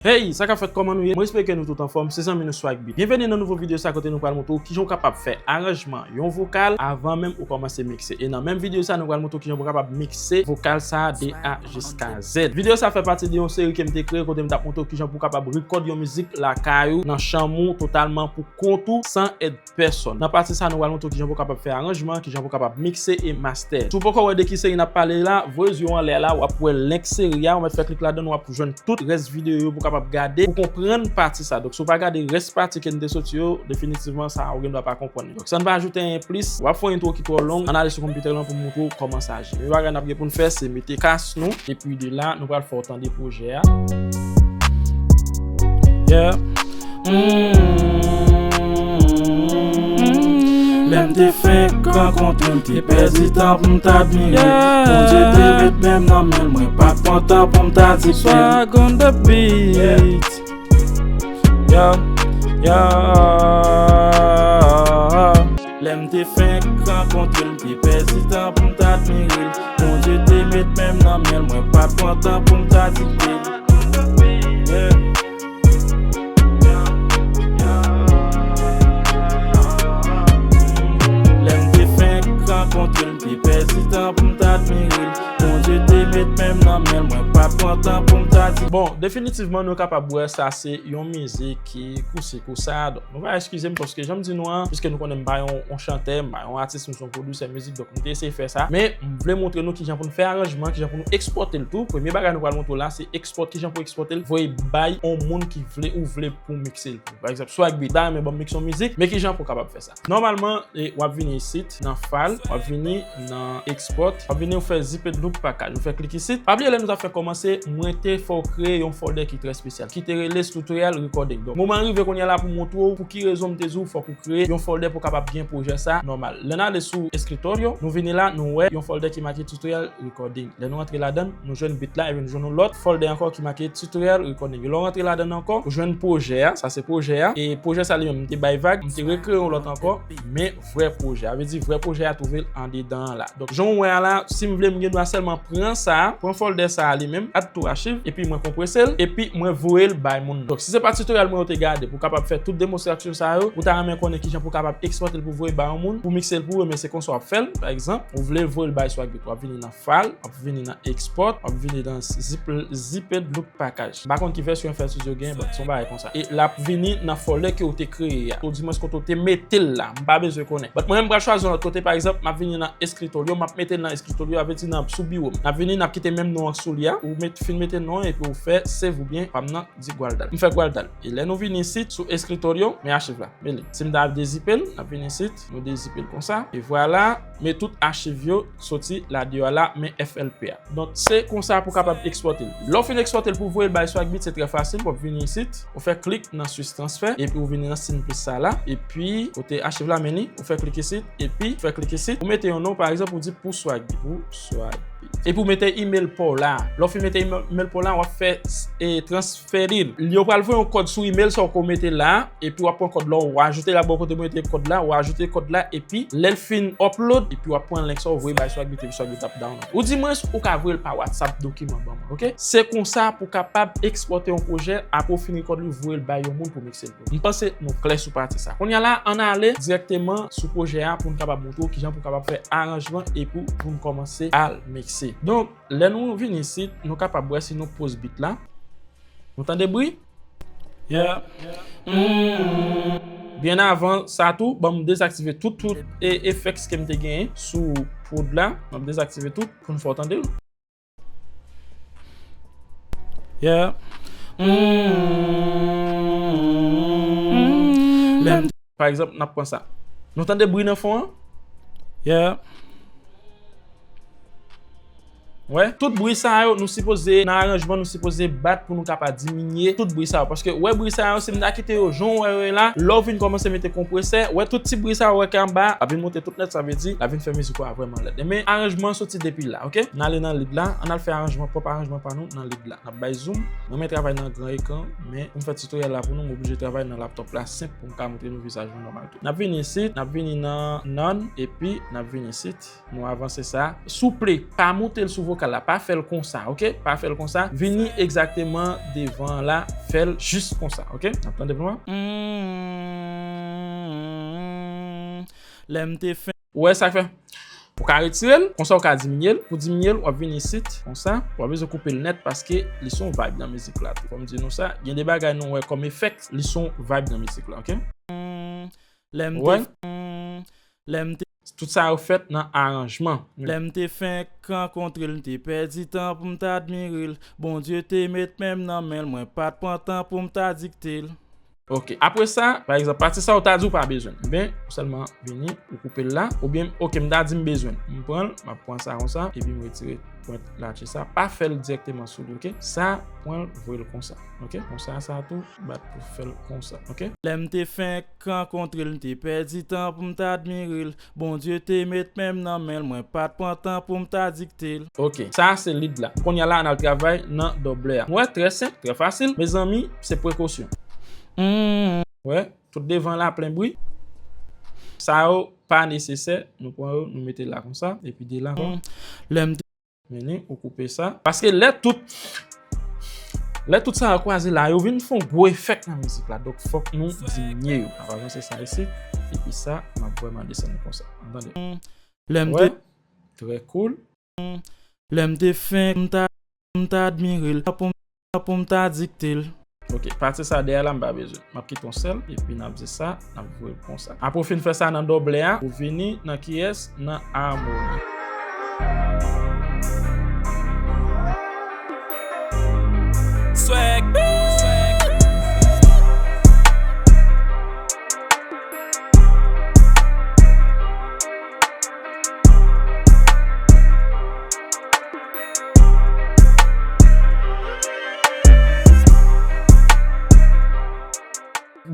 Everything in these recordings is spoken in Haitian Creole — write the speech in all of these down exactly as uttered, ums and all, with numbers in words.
Hey, sa k ap fèt, kòman nou ye? Mwen espere ke nou tout anfòm. Se zanmi nou Swag Beat. Byenveni nan nouvo videyo sa kote nou pral montre w kijan w kapab fè aranjman yon vokal avan menm ou kòmanse mikse. E nan menm videyo sa, nou pral montre w kijan pou w kapab mikse vokal sa de A jiska Z. Videyo sa fè pati de yon seri ke m te kreye kote m t ap montre w kijan pou w kapab rekòd yon mizik lakay ou, nan chanm ou, totalman pou kont ou, san èd pèsòn. Nan pati sa, nou pral montre w kijan pou w kapab fè aranjman, kijan pou w kapab mikse e master. Si w poko wè de ki seri n ap pale la, voye zye w anlè la, w ap wè link seri a, ou mèt fè klik ladan l, w ap jwenn tout rès videyo yo pou w kapab gade, pou konprann pati sa. Donk, si w pa gade rès pati ke n te soti yo, definitivman, sa ou gen dwa pa konprann li. Donk, san n pa ajoute anyen plis, w ap fè yon entwo ki twò long, ann ale sou konpitè lan pou m montre w kòman sa aji. Premye bagay n ap gen pou n fè, se mete kas nou, epi de la, nou pral fè w tande pwojè a. Yeah. Mm. Lè m te fenk rankontre l, m te pèdi tan pou m t admire l. Bondye te met men m nan men l, mwen pa t pran tan pou m t adikte l. Swag on the beat. Yeah, yeah. Lè m te fenk rankontre l, m te pèdi tan pou m t admire l. Bondye te met men m nan men l, mwen pa t pran tan pou m t adikte l. Yeah. Lè m te fenk rankontre l, m te pèdi tan pou m t admire l. Bondye te met men m nan men l, mwen pa t pran tan pou m t adikte l. Bon, definitivman, nou kapab wè sa se yon mizik ki kousik ou sa. Donk, nou va eskize m paske jan m di nou an, piske nou konnen m pa yon, yon chantè, m pa yon atis, m se yon pwodisè mizik, donk m te eseye fè sa. Men, m vle montre nou kijan pou nou fè aranjman, kijan pou nou ekspòte l tou. Premye bagay nou pral montre w la, se ekspòt, kijan pou ekspòte l, voye bay yon moun ki vle ou vle pou mikse l pou. Pa egzanp, Swag Beat, ta renmen ban m mikse yon mizik, men kijan pou w kapab fè sa? Nòmalman, e, w ap vini isit, nan file, w ap vini nan export, w ap vini ou fè zipped loop package, ou fè klik isit. Pa bliye lè nou t ap fè kòmanse, mwen te fè w kreye yon folder ki trè espesyal, ki te rele Tutorial Recording. Donk, moman an rive kounye a la pou montre w pou ki rezon m te di w fòk ou kreye yon folder pou w kapab gen pwojè sa nòmal. Lè n ale sou Escritorio, nou vini la, nou wè yon folder ki make Tutorial Recording. Lè nou rantre ladan l, nou jwenn beat la, epi nou jwenn yon lòt folder ankò ki make Tutorial Recording. Lè w rantre ladan l ankò, ou jwenn pwojè a, sa se pwojè a. E pwojè sa li menm, m te bay vag, m te rekreye yon lòt ankò, men vrè pwojè a. Sa vle di vrè pwojè a twouve l andedan an la. Donk, jan w wè a la, si m vle, m gen dwa sèlman pran sa a, pran folder sa a li menm, add to archive, epi mwen konprese l, epi mwen voye l bay moun nan. Donk, si se pa tutorial mwen ou te gade pou w kapab fè tout demonstrasyon sa yo, ou ta renmen konnen kijan pou w kapab ekspòte l pou voye bay yon moun, pou mikse l pou ou, men se konsa w ap fè l. Pa egzanp, ou vle voye l bay Swag Beat, w ap vini nan File, w ap vini nan Export, w ap vini nan zip, Zipped Loop Package. M pa konn ki vèsyon F L Studio gen, but se yon bagay konsa. E l ap vini nan folder ke w te kreye a. Ou di mwen kote w te mete l la. M pa bezwen konnen. But mwen menm m pral chwazi yon lòt kote, pa egzanp, m ap vini nan Escritorio, m ap mete l nan Escritorio, sa vle di nan sou biwo m. N ap vini, n ap kite menm non an sou li a. Ou met, fin mete non an, epi ou fè save oubyen pa m nan di Gualdal. M fè Gualdal. E lè nou vini isit, sou Escritorio, men achiv la. Men li. Si m ta dezipe l, n ap vini isit, nou dezipe l konsa. E vwala, men tout achiv yo soti la deyò a la, men F L P a. Donk, se konsa pou w kapab ekspòte l. Lè w fin ekspòte l pou w voye l bay Swag Beat, se trè fasil. W ap vini isit, ou fè klik nan switch transfer, epi ou vini nan siy plis sa la, epi kote achiv la, men li, ou fè klik isit, epi ou fè klik isit, ou mete yon non, pa egzanp, ou di pou Swag Beat, pou Swag Beat. Epi ou mete email pa w la. Lè w fin mete email, email pa w la, w ap fè, e, trans-, fè li. Yo pral voye yon kòd sou email sa w ko mete la, epi w ap pran kòd la, w ajoute la bò kote mwen mete kòd la, w ajoute kòd la, epi lè l fin upload, epi w ap pran link sa w voye bay Swag Beat, epi Swag Beat ap download. Ou di mwen, ou ka voye l pa WhatsApp dokiman ban mwen, oke? Se konsa pou w kapab ekspòte yon pwojè, apre w fin rekòd li, voye l bay yon moun pou mikse l pou ou. M panse nou klè sou pati sa. Kounye a la, ann ale dirèkteman sou pwojè a pou n kapab montre w kijan pou w kapab fè aranjman epi pou n kòmanse al mikse. Donk, lè nou vin isit, nou kapab wè si nou poz beat la. Nou tande bri? Yeah. Mm. Byen avan sa tou, ban m dezaktive tout, tout e, effects ke m te genyen sou prod la. Ban m dezaktive tout pou n fè w tande l. Yeah. Mm. Lè m, pa egzanp, n ap pran sa. Nou tande bri nan fon an? Yeah. Wè, tout bri sa yo, nou sipoze, nan aranjman, nou sipoze bat pou nou kapab diminye tout bri sa yo. Paske, wè, bri sa yo, si m ta kite yo jan w wè yo ye la, lè w vin kòmanse mete konpresè, wè, tout ti bri sa yo, wè, ki anba, ap vin monte tout nèt, sa vle di, l ap vin fè mizik ou a vrèman lèd. Men, aranjman soti depi la, oke? N ale nan lead la, ann al fè aranjman, pwòp aranjman pa nou nan lead la. N ap bay zoom, mwen renmen travay nan gran ekran, men pou m fè tutorial la pou nou, m oblije travay nan laptop la, senp pou m ka montre nou vizaj mwen nòmal tou. N ap vini isit, n ap vini nan none, epi n ap vini isit. Nou avanse sa. Souple, pa moute l sou Kal la, pa fè l konsa, ok? Pa fè l konsa. Vini egzakteman devan la, fè l jis konsa, ok? N ap tande pou mwen. Lè m te fenk. Ou wè sa k fè? Ou ka retire l, konsa ou ka diminye l. Pou diminye l, w ap vini isit, konsa. W ap bezwen koupe l nèt paske li se yon vibe nan mizik la tou. Fò m di nou sa, gen de bagay nou wè kòm efèk, li se yon vibe nan mizik la, ok? Lè m te. Lè m te. Tout sa yo fèt nan aranjman. Lè m te fenk rankontre l, m te pèdi tan pou m ta admire l. Bondye te met men m nan men l, mwen pa t pran tan pou m ta dikte l. Ok. Apre sa, pa egzanp, pati sa ou ta di ou pa bezwen l. Ebyen, ou sèlman vini, ou koupe l la. Oubyen, ok, m ta di m bezwen l. M pran l, m ap pran sa konsa, epi m retire pwent latche sa. Pa fè l dirèkteman sou li, ok? Sa, pran l, voye l konsa. Ok? Konsa, sa tou, bat pou fè l konsa. Ok? Lè m te fenk rankontre l, m te pèdi tan pou m ta admire l. Bondye te met men m nan men l, mwen pa t pran tan pou m ta dikte l. Ok, sa a se lead la. Kounye a la, n al travay nan double a. Ou wè, trè senp, trè fasil. Mezanmi, se prekosyon. Ou wè, tout devan la plen bri. Sa yo pa nesesè. Nou pran yo, nou mete la konsa, epi de la ankò. Lè m te. Vini, ou koupe sa. Paske lè tout, lè tout sa yo kwaze la, yo vin fè yon gwo efèk nan mizik la. Donk, fòk nou diminye yo. N ap avanse sa isit. Epi sa, m ap vrèman desann li konsa. Tande. Lè m te. Trè cool. Lè m te fenk, m ta, m ta admire l. Pou m, pou m ta dikte l. Ok, pati sa dèyè la, m pa bezwen. M ap kite yon sèl, epi n ap di sa, n ap voye l konsa. Apre w fin fè sa nan double a, ou vini nan kiyès? Nan amoni. Swag.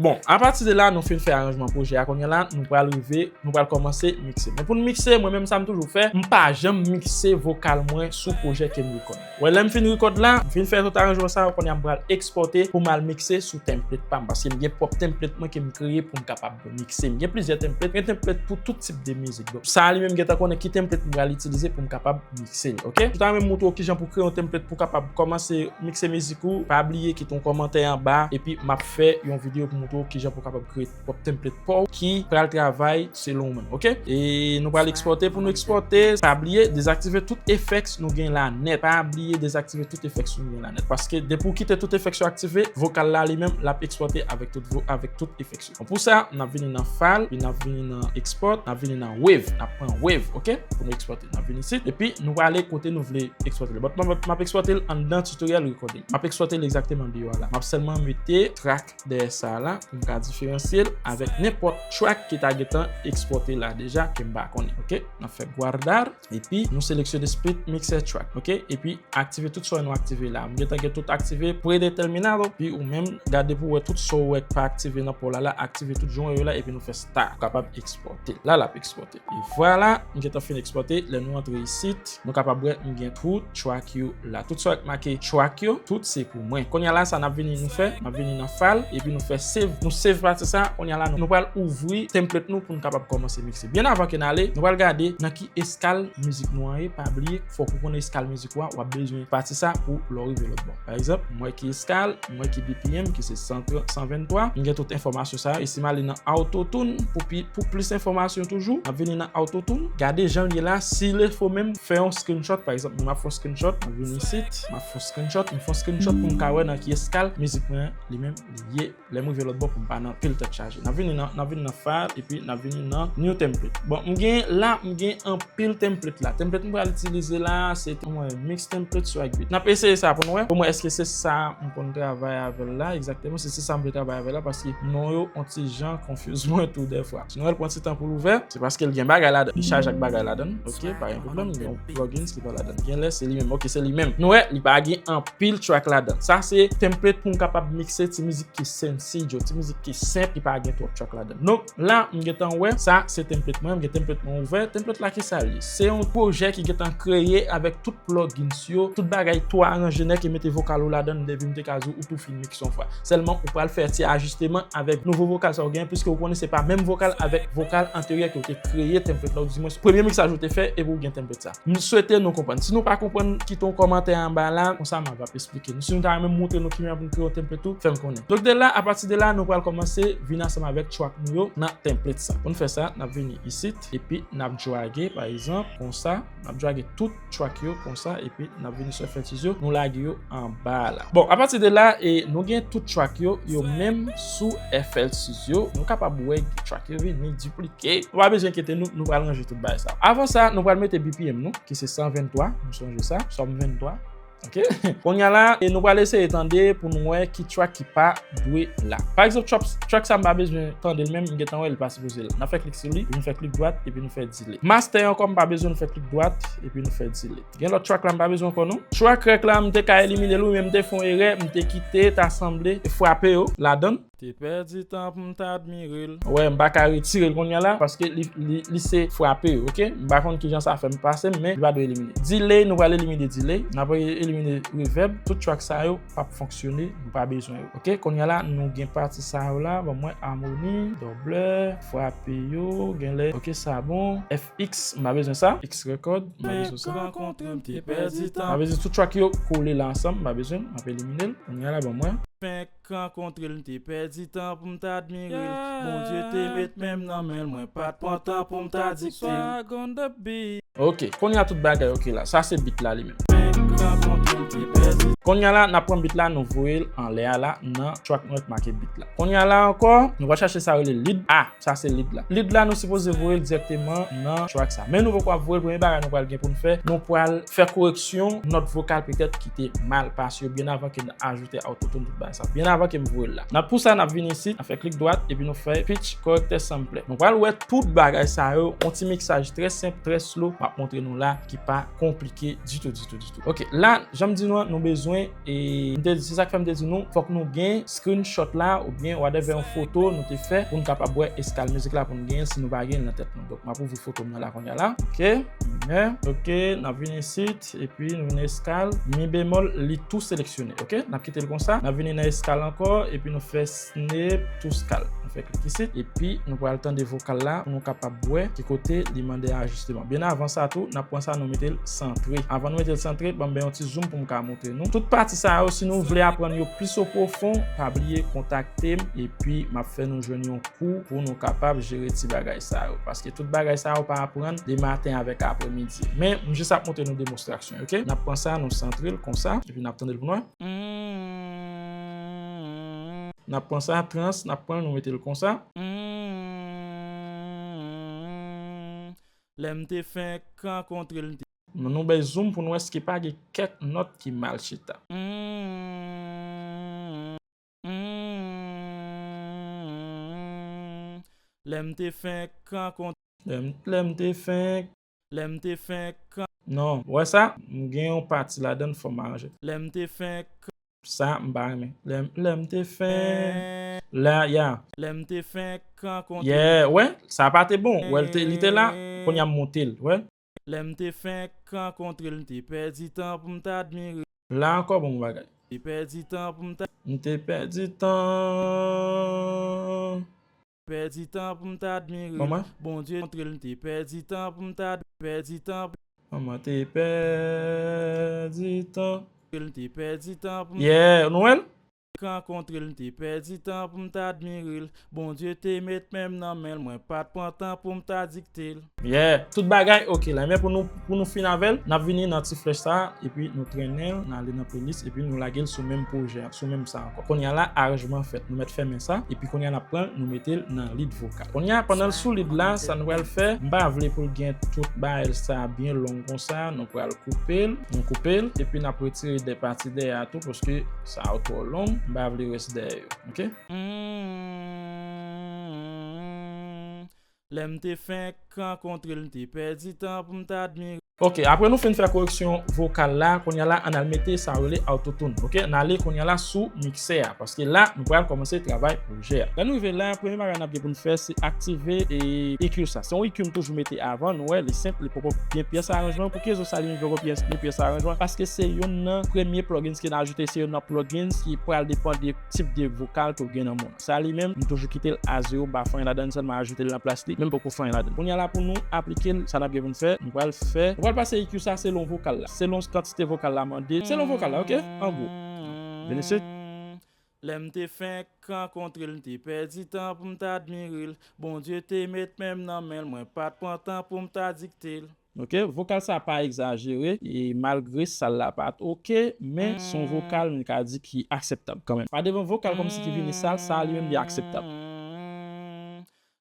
Bon, apati de la, nou fin fè aranjman pwojè a. Kounye a la, nou pral rive, nou pral kòmanse mikse. Men pou n mikse, mwen menm sa m toujou fè, m pa janm mikse vokal mwen sou pwojè ke m rekòd. Wè, lè m fin rekòd la, m fin fè tout aranjman sa yo, kounye a m pral ekspòte pou m al mikse sou template pa m. Paske m gen pwòp template mwen ke m kreye pou m kapab mikse. M gen plizyè template, gen template pou tout tip de mizik. Donk, sa a li menm gentan konnen ki template m pral itilize pou m kapab mikse l, ok? Tou ta renmen moutre w kijan pou kreye yon template pou kapab kòmanse mikse mizik ou. Pa bliye kite yon kòmantè anba, epi m ap fè yon videyo pou moutre w kijan pou kapab kreye pwòp template pa w ki pral travay selon ou menm, ok? E nou pral ekspòte, pou nou ekspòte, pa bliye dezaktive tout effects nou gen la nèt. Pa bliye dezaktive tout effects nou gen la nèt. Paske depi w kite tout effects yo aktive, vokal la li menm, l ap ekspòte avèk tout vo-, avèk tout effects yo. Bon, pou sa, n ap vini nan File, epi n ap vini nan Export, n ap vini nan Wave. N ap pran Wave, ok? Pou nou ekspòte. N ap vini isit, epi nou prale kote nou vle ekspòte l. But, m ap, m ap ekspòte l anndan tutorial recording. M ap ekspòte l egzakteman deyò a la. M ap sèlman mete track dèyè sa a la, pou m ka diferansye l avèk nenpòt track ki ta gentan ekspòte la deja, ke m pa konnen, ok? N ap fè guardar, epi nou seleksyone split mixer track, ok? Epi aktive tout sa nou aktive la. M gentan gen tout aktive, predeterminado, epi ou menm gade pou wè tout sa w wè k pa aktive nan pa w la la, aktive tout jan w wè yo la, epi nou fè start, ou kapab ekspòte. La, l ap ekspòte. E vwala, m gentan fin ekspòte. Lè nou antre isit, nou kapab wè m gen tout track yo la. Tout sa k make track yo, tout se pou mwen. Kounye a la, sa n ap vini nou fè, n ap vini nan File, epi nou fè save. Nou save pati sa, kounye a la, nou, nou pral ouvri template nou pou n kapab kòmanse mikse. Byen avan ke n ale, nou pral gade nan ki eskal mizik nou an ye. Pa bliye, fòk ou konnen eskal mizik ou a, w ap bezwen pati sa pou lè w rive lòt bò. Pa egzanp, m wè ki eskal, m wè ki B P M, ki se san trant, san venntwa. M gen tout enfòmasyon sa yo. E si m ale nan Autotune, pou pi, pou plis enfòmasyon toujou, n ap vini nan Autotune. Gade jan l ye la. Si l fo menm, fè yon screenshot, pa egzanp, m ap fè yon screenshot, m ap vini isit, m ap fè yon screenshot, m fè yon screenshot pou m ka wè nan ki eskal mizik mwen li menm li ye. Lè m rive lòt bò pou m pa nan pil tèt chaje. N ap vini nan, n ap vini nan File, epi n ap vini nan New Template. Bon, m gen la, m gen anpil template la. Template m pral itilize la, se mwen, Mix Template Swagbeat. N ap eseye sa pou n wè. Pou mwen, èske se sa m konn travay avè l la? Egzakteman, se, se sa m vle travay avè l la, paske non yo, on ti jan, confuse mwen tou dèfwa. Si nou wè l pran ti tan pou l ouvè, se paske l gen bagay ladan. Li chaje ak bagay ladan. Ok, pa gen pwoblèm. Li gen yon plugins ki pa ladan. Genlè se li menm. Ok, se li menm. Nou wè, li pa gen anpil track ladan. Sa se template pou m kapab mikse ti mizik ki sencillo. Ti mizik ki senp, ki pa gen twòp track ladan. Donk, la, m gentan wè, sa se template mwen, m gen template mwen ouvè. Template la ki sa l ye? Se yon pwojè ki gentan kreye avèk tout plugins yo, tout bagay tou aranje nèt e mete vokal ou ladan, depi m te ka di w, ou tou fin mixe yon fwa. Sèlman, ou pral fè ti ajisteman avèk nouvo vokal sa ou genyen, piske ou konnen se pa menm vokal avèk vokal anteryè ke ou te kreye template la, ou di mwen, premye miksaj ou te fè, epi ou gen template sa. M swete nou konprann. Si nou pa konprann, kite yon kòmantè anba la, konsa m ap esplike nou. Si nou ta renmen montre nou ki jan pou nou kreye yon template tou, fè m konnen. Donk de la, apati de la, nou pral kòmanse vin ansanm avèk track nou yo nan template sa. Pou n fè sa, n ap vini isit, epi n ap drage, pa egzanp, konsa. N ap drage tout track yo konsa, epi n ap vini sou F L Studio, nou lage yo anba la. Bon, apati de la, e, nou gen tout track yo, yo menm sou F L Studio. Nou kapab wè track yo vini, diplike. Nou pa bezwen enkyete nou, nou pral ranje tout bagay sa. Avan sa, nou pral mete B P M nou, ki se san venntwa, nou sonje sa, sòm venntwa. Ok? Kounye a la, e nou pral eseye tande pou nou wè ki track ki pa dwe la. Pa egzanp, track, track sa m pa bezwen tande l menm, m gentan wè l pa sipoze la. N ap fè klik sou li, epi nou fè klik dwat, epi nou fè delete. Master ankò, m pa bezwen, nou fè klik dwat, epi nou fè delete. Gen lòt track la, m pa bezwen ankò non. Track rèk la, m te ka elimine l wi, men m te fè yon erè, m te kite, ta sanble, e frape yo ladan l. Te pèdi tan pou m ta admire l. Wè, m pa ka retire l kounye a la, paske li, li, li se frape yo, ok? M pa konn kijan sa fè m pase m, men li pa dwe elimine. Delay, nou pral elimine delay. N ap elimine reverb. Tout track sa yo p ap fonksyone, nou pa bezwen yo. Ok, kounye a la, nou gen pati sa yo la, ban mwen amoni, double, frape yo, genlè. Ok, sa bon. F X, m pa bezwen sa. X record, m pa bezwen sa. Rankontre m te pèdi tan. M pa bezwen tout track yo kole la ansanm, m pa bezwen, m ap elimine l. Kounye a la, ban mwen. Fenk rankontre l, m te pèdi tan pou m ta admire l. Bondye te met men m nan men l, mwen pa t pran tan pou m ta dikte l. Swag on the beat. Ok, kounye a tout bagay ok la. Sa se beat la li menm. Kounye a la, n ap pran beat la, nou voye l anlè a la, nan track nou k make beat la. Kounye a la ankò, nou va chache sa rele lead. Ah, sa se lead la. Lead la, nou sipoze voye l dirèkteman nan track sa. Men nou poko ap voye l, premye bagay nou pral gen pou n fè, nou pral fè koreksyon nòt vokal petèt ki te mal pase yo byen avan ke n ajoute autotune tout bagay sa. Byen avan ke m voye l la. N ap pou sa, n ap vin isit, n ap fè klik dwat, epi nou fè pitch corrector sampler. Nou pral wè tout bagay sa yo, yon ti miksaj trè senp, trè slow, m ap montre nou la, ki pa konplike ditou, ditou, ditou. Ok, la, jan m di nou an, nou bezwen, e, m te di, se sa k fè m te di nou, fòk nou gen screenshot la, oubyen whatever, yon foto nou te fè, pou n kapab wè eskal mizik la, pou n genyen, si nou pa genyen nan tèt nou. Donk, m ap ouvri foto m nan la kounye a la. Ok, men, ok, n ap vin isit, epi nou vin eskal, mi bemòl, li tou seleksyone. Ok, n ap kite l konsa, n ap vini nan eskal ankò, epi nou fè snip to skal. Nou fè klik isit, epi nou pral tande vokal la pou nou kapab wè ki kote li mande ajisteman. Byen avan sa tou, n ap pran sa, nou mete l santre. Avan nou mete l santre, ban m bay yon ti zoom pou m ka montre nou. Tout pati sa yo, si nou vle aprann yo plis o pwofon, pa bliye kontakte m, epi m ap fè nou jwenn yon kou pou nou kapab jere ti bagay sa yo. Paske tout bagay sa yo pa aprann de maten avèk apremidi. Men, m jis ap montre nou demonstrasyon, ok? N ap pran sa, nou santre l konsa, epi n ap tande l pou nou wè. N ap pran sa, trans, n ap pran l, nou mete l konsa. Lè m te fenk rankontre l, m te. Nou bay zoom pou nou wè èske pa gen kèk nòt ki mal chita. Lè m te fenk rankontre. Lè m, lè m te fenk. Lè m te fenk. Non, ou wè sa? M gen yon pati ladan l, fò m aranje. Lè m te fenk. Sa, m pa renmen. Lè m, lè m te fenk. La, ya. Lè m te fenk rankontre. Yeah, wè, sa pa te bon. Wè, li te, li te la, kounye a m monte l, wè. Lè m te fenk rankontre l, m te pèdi tan pou m ta admire. La ankò, bon bagay. Te pèdi tan pou m ta. M te pèdi tan. Pèdi tan pou m ta admire l. Manman. Bondye montre l, m te pèdi tan pou m ta ad-, pèdi tan. Manman te pèdi tan. L te pèdi tan pou m. Yeah, nou wè l? Rankontre l, m te pèdi tan pou m ta admire l. Bondye te met men m nan men l, mwen pa t pran tan pou m ta dikte l. Yeah, tout bagay ok la. Men pou nou, pou nou fin avè l, n ap vini nan ti flèch sa, epi nou trennen l, n ale nan playlist, epi nou lage l sou menm pwojè a, sou menm sa ankò. Kounye a la, aranjman fèt. Nou mèt fèmen sa, epi kounye a n ap pran l, nou mete l nan lead vokal. Kounye a, pandan l sou lead la, sa nou pral fè, m pa vle pou l gen tout bagay sa byen long konsa, nou pral koupe l, nou koupe l, epi n ap retire de pati dèyè a tou, paske sa yo twò long, m pa vle rès dèyè yo, ok? Lè m te fenk rankontre l, m te pèdi tan pou m ta admire. Ok, apre nou fin fè koreksyon vokal la, kounye a la, ann al mete sa yo rele autotune. Ok, ann ale kounye a la sou miksè a, paske la, nou pral kòmanse travay pwojè a. Lè nou rive la, premye bagay n ap gen pou n fè, se aktive e E Q sa. Se yon E Q m toujou mete avan, nou wè, li senp, li poko gen pyès aranjman. Pou ki rezon sa li menm poko pyès, gen pyès aranjman? Paske se youn nan premye plugins ke n ajoute, se youn nan plugins ki pral depann de tip de vokal ke w gen nan mo. Sa li menm, m toujou kite l a zewo, m pa fè anyen ladan l, sèlman ajoute l nan plas li, men m poko fè anyen ladan l. Kounye a la pou nou aplike l, sa n ap gen pou n fè, nou pral fè, nou pral pase E Q sa selon vokal la, selon kantite vokal la mande, selon vokal la, ok? An gwo. Vin isit. Lè m te fenk rankontre l, m te pèdi tan pou m t admire l. Bondye te met men m nan men l, mwen pa t pran tan pou m ta dikte l. Ok, vokal sa pa egzajere, e malgre sa la pa t ok, men se yon vokal, m ka di ki akseptab kanmenm. Pa devan vokal kòmsi ki vini sal, sa li menm li akseptab.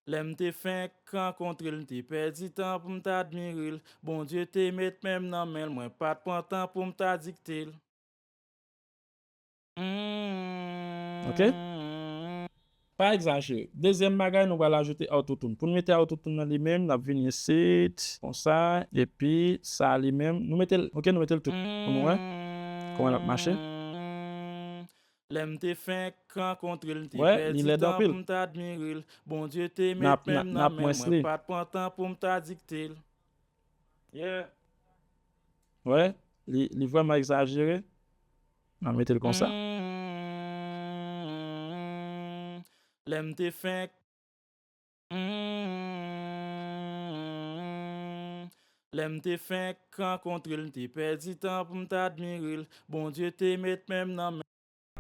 Lè m te fenk rankontre l, m te pèdi tan pou m t admire l. Bondye te met men m nan men l, mwen pa t pran tan pou m ta dikte l. Ok? Pa egzajere. Dezyèm bagay, nou pral ajoute autotune. Pou n mete autotune nan li menm, n ap vini isit, konsa, epi sa li menm, nou mete l, ok, nou mete l tout, pou nou wè kòman l ap mache. Lè m te fenk rankontre l, m te pèdi tan pou m t admire l. Bondye te met men m nan men l, mwen pa t pran tan pou m ta dikte l. Yeah. Wè, li, li vrèman egzajere. N a mete l konsa. Lè m te fenk. Lè m te fenk rankontre l, m te pèdi tan pou m t admire l. Bondye te met men m nan men.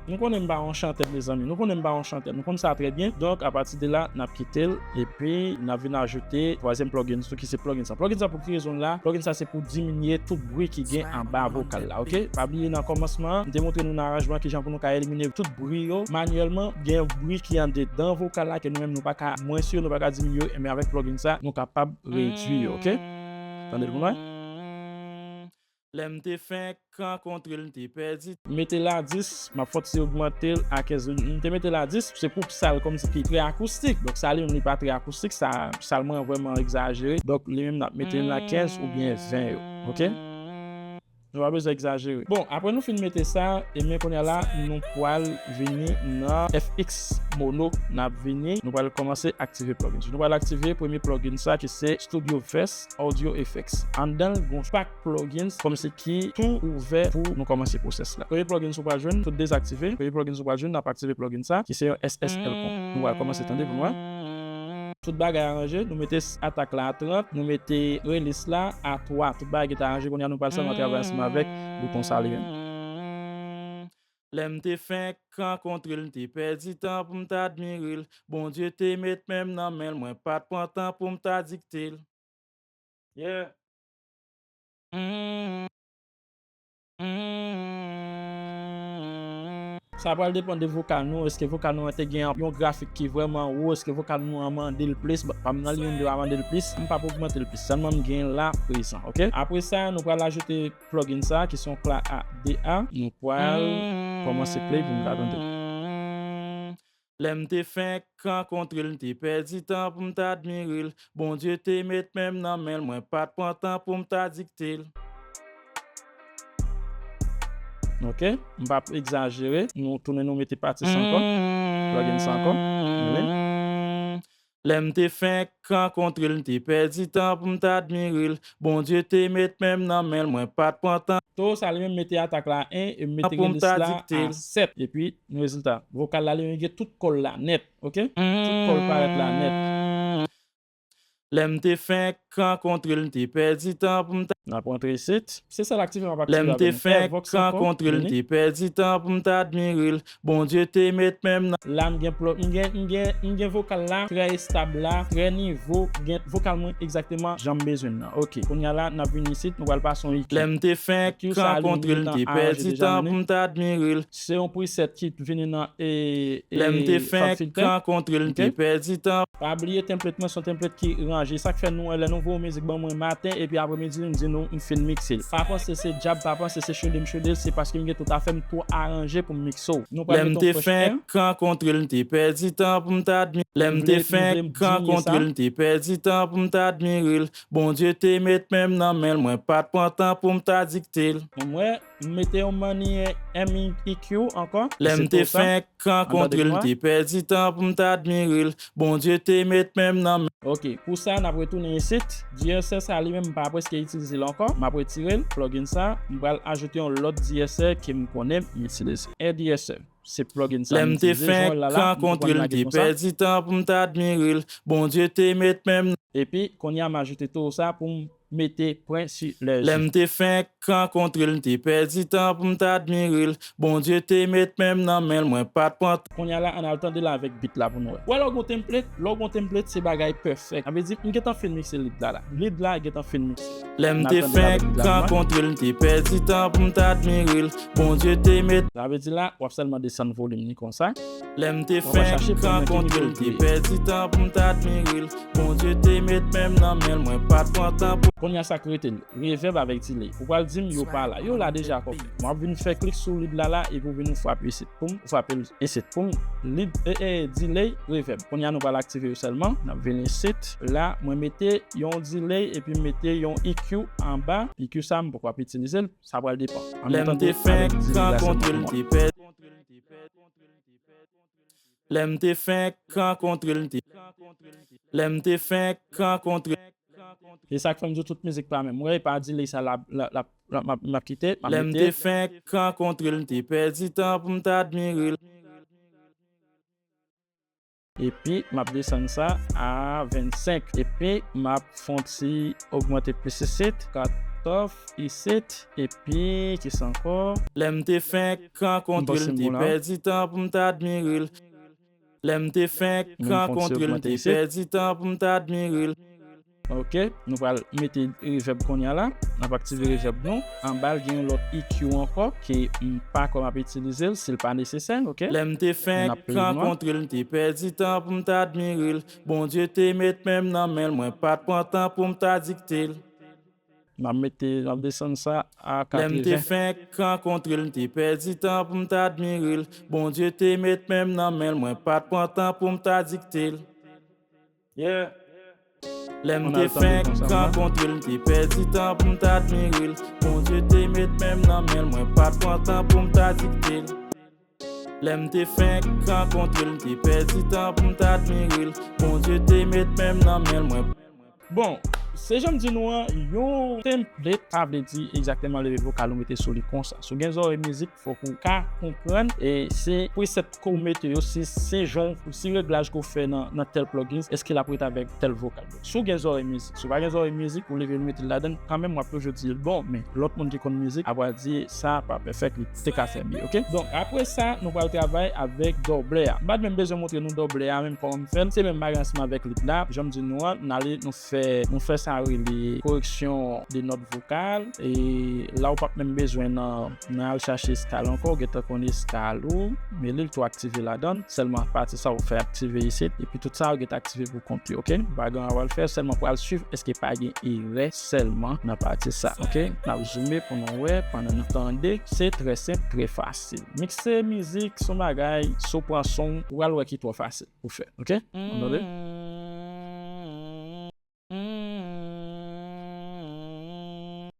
Nou konnen m pa yon chantè, mezanmi. Nou konnen m pa yon chantè. Nou konn sa trè byen. Donk, apati de la, n ap kite l. Epi, n ap vin ajoute twazyèm plugin tou, ki se plugin sa. Plugin sa, pou ki rezon l la? Plugin sa, se pou diminye tout bri ki gen anba vokal la, ok? Pa bliye, nan kòmansman an, m te montre nou nan aranjman kijan pou nou ka elimine tout bri yo manyèlman. Gen bri ki andedan vokal la, ke nou menm nou pa ka, mwen si nou pa ka diminye yo, men avèk plugin sa, nou kapab redui yo, ok? Tande l pou nou wè. Lè m te fenk rankontre l, m te pèdi. Mete l a dis, m ap fè ti ogmante l a kenz. M te mete l a dis, se pou sal kòmsi ki trè akoustik. Donk, sa li menm li pa trè akoustik, sa, sal mwen vrèman egzajere. Donk, li menm n ap mete l a kenz oubyen ven yo. Ok? Nou pa bezwen egzajere. Bon, apre nou fin mete sa, e men kounye a la, nou pral vini nan F X mono, n ap vini, nou pral kòmanse aktive plugins. Nou pral aktive premye plugin sa ki se Studio Verse Audio Effects. Anndan l, gon pak plugins kòmsi ki tou ouvè pou nou kòmanse pwosès la. Premye plugins ou pral jwenn, tout dezaktive. Premye plugins ou pral jwenn, n ap aktive plugin sa, ki se yon S S L kon. Nou pral kòmanse tande pou nou wè. Tout bagay aranje, nou mete s-, atak la a trant, nou mete release la a twa. Tout bagay gentan aranje, kounye a nou pral sèlman travay ansanm avèk bouton sa li menm. Lè m te fenk rankontre l, m te pèdi tan pou m t admire l. Bondye te met men m nan men l, mwen pa t pran tan pou m ta dikte l. Yeah. Sa pral depann de vokal nou. Èske vokal nou an te gen yon grafik ki vrèman wo? Èske vokal nou an mande l plis? Bon, pa m nan li menm li pa mande l plis. M p ap ogmante l plis. Sèlman m gen la prezan, ok? Apre sa, nou pral ajoute plugin sa ki se yon kla a, D A. Nou pral kòmanse play pou nou ka tande. Lè m te fenk rankontre l, m te pèdi tan pou m t admire l. Bondye te met men m nan men l, mwen pa t pran tan pou m ta dikte l. Ok, m p ap egzajere. Nou tounen nou mete pati sa ankò. Plugin sa ankò. Wi. Lè m te fenk rankontre l, m te pèdi tan pou m t admire l. Bondye te met men m nan men l, mwen pa t pran tan. To sa li menm mete atak la en, e m mete release la a sèt. Epi, nou rezilta. Vokal la li menm gen tout kò l la nèt, ok? Tout kò l parèt la nèt. Lè m te fenk rankontre l, m te pèdi tan pou m ta. N ap rantre isit. Se sa l aktive, m ap aktive avè nou. Fè Vox ankò, vini. Lè m te fenk rankontre l, m te pèdi tan pou m ta admire l. Bondye te met men m nan. La, m gen plo-, m gen, m gen, m gen vokal la, trè estab la, trè nivo, gen vokal mwen egzakteman jan m bezwen l nan. Ok, kounye a la, n ap vini isit, nou pral pase yon E Q. Lè m te fenk rankontre l, m te pèdi tan pou m ta admire l. Se yon preset ki vini nan, e, e, Fab Filter. Lè m te fenk rankontre l, m te pèdi tan. Pa bliye template mwen, se yon template ki ranje. Se sa k fè nou wè lè nou voye yon mizik ban mwen maten epi apremidi m di nou m fin mikse l. Pa panse se djab, pa panse se chode m chode l, se paske m gen tout afè m tou aranje pou m mikse w. Nou pral mete yon french en. Lè m te fenk rankontre l, m te pèdi tan pou m t admire l. Bondye te met men m nan men l, mwen pa t pran tan pou m t adikte l. Bon, mwen, m mete yon mannyè M E Q ankò. Lè m te fenk rankontre l, m te pèdi tan pou m t admire l. Bondye te met men m nan men. Ok, pou sa, n ap retounen isit. D S R sa li menm, m pa prèske itilize l ankò. M ap retire l, plugin sa. M pral ajoute yon lòt D S R ke m konnen m itilize. Air D S R. Se plugin sa m itilize, jan w la la, m pral lage l konsa. Lè m te fenk rankontre l, m te pèdi tan pou m t admire l. Bondye te met men m. Epi, kounye a, m ajoute tou sa pou m mete pwen si lè je. Lè m te fenk rankontre l, m te pèdi tan pou m t admire l. Bondye te met men m nan men l, mwen pa t pran. Kounye a la, ann al tande l avèk beat la pou nou wè. Ou wè lè w gen yon template, lè w gen yon template, se bagay pèfèk. Sa vle di, m gentan fin mikse lead la la. Lead la gentan fin mikse. Lè m te fenk rankontre l, m te pèdi tan pou m t admire l. Bondye te met. Sa vle di la, w ap sèlman desann volim li konsa. Lè m te fenk rankontre l, m te pèdi tan pou m t admire l. Bondye te met men m nan men l, mwen pa t pran tan pou. Kounye a sa k rete l, reverb avèk delay. Ou pral di m yo pa la. Yo la deja kòm. M ap vin fè klik sou lead la la epi w vin frape isit. Poum, frape l isit. Poum, lead, e, e, delay, reverb. Kounye a nou pral aktive yo sèlman. N ap vin isit. La, mwen mete yon delay epi m mete yon E Q anba. E Q sa, m poko ap itilize l. Sa pral depann. Lè m te fenk rankontre l, m te pèdi. Lè m te fenk rankontre l, m te. Lè m te fenk rankontre. E sa k fè m di w tout mizik pa menm. Ou wè, e pa delay sa l ap, l ap, l ap, l ap, m ap, m ap kite, m ap mete. Lè m te fenk rankontre l, m te pèdi tan pou m t admire l. Epi, m ap desann sa a vennsenk. Epi, m ap fè yon ti ogmante plis isit. Katòf isit. Epi, kisa ankò? Lè m te fenk rankontre l, m te pèdi tan pou m t admire l. Lè m te fenk rankontre l, m te pèdi tan pou m t admire l. Ok, nou pral mete reverb kounye a la. N ap aktive reverb nou. Anba l gen yon lòt E Q ankò ke m pa kwè m ap itilize l si l pa nesesè, ok? Lè m te fenk rankontre l, m te pèdi tan pou m t admire l. Bondye te met men m nan men l, mwen pa t pran tan pou m t adikte l. M ap mete, m ap desann sa a katreven. Lè m te fenk rankontre l, m te pèdi tan pou m t admire l. Bondye te met men m nan men l, mwen pa t pran tan pou m t adikte l. Yeah. Lè m te fenk rankontre l, m te pèdi tan pou m t admire l. Bondye te met men m nan men l, mwen pa t pran tan pou m t adikte l. Lè m te fenk rankontre l, m te pèdi tan pou m t admire l. Bondye te met men m nan men l, mwen. Bon, se jan m di nou an, yon template, sa vle di egzakteman level vokal ou mete sou li konsa. Si w gen zòrèy mizik, fòk ou ka konprann, e se preset ke w mete yo, se, se jan, se reglaj ke w fè nan, nan tèl plugins, èske l ap rete avèk tèl vokal. Si w gen zòrèy mizik, si w pa gen zòrèy mizik, ou leve l mete l ladan l, kanmenm w ap toujou di l bon, men lòt moun ki konn mizik ap pral di sa pa pèfèk, li te ka fè byen, ok? Donk, apre sa, nou pral travay avèk dòblè a. M pa t menm bezwen montre nou dòblè a, menm kòman m fè l. Se menm bagay ansanm avèk lead la. Jan m di nou an, n ale, nou fè, nou fè sa rele koreksyon de nòt vokal. E la, ou p ap menm bezwen nan, nan al chache eskal ankò, ou gentan konn eskal ou, men li l tou aktive ladan l. Sèlman pati sa ou fè aktive isit, epi tout sa ou gentan aktive pou kont li, ok? Pa gen anyen w al fè, sèlman pral swiv èske pa gen erè sèlman nan pati sa, ok? N ap zoome pou nou wè, pandan nou tande. Se trè senp, trè fasil. Mikse mizik, se yon bagay, si w pran son w, ou pral wè ki twò fasil pou fè, ok? Ann tande.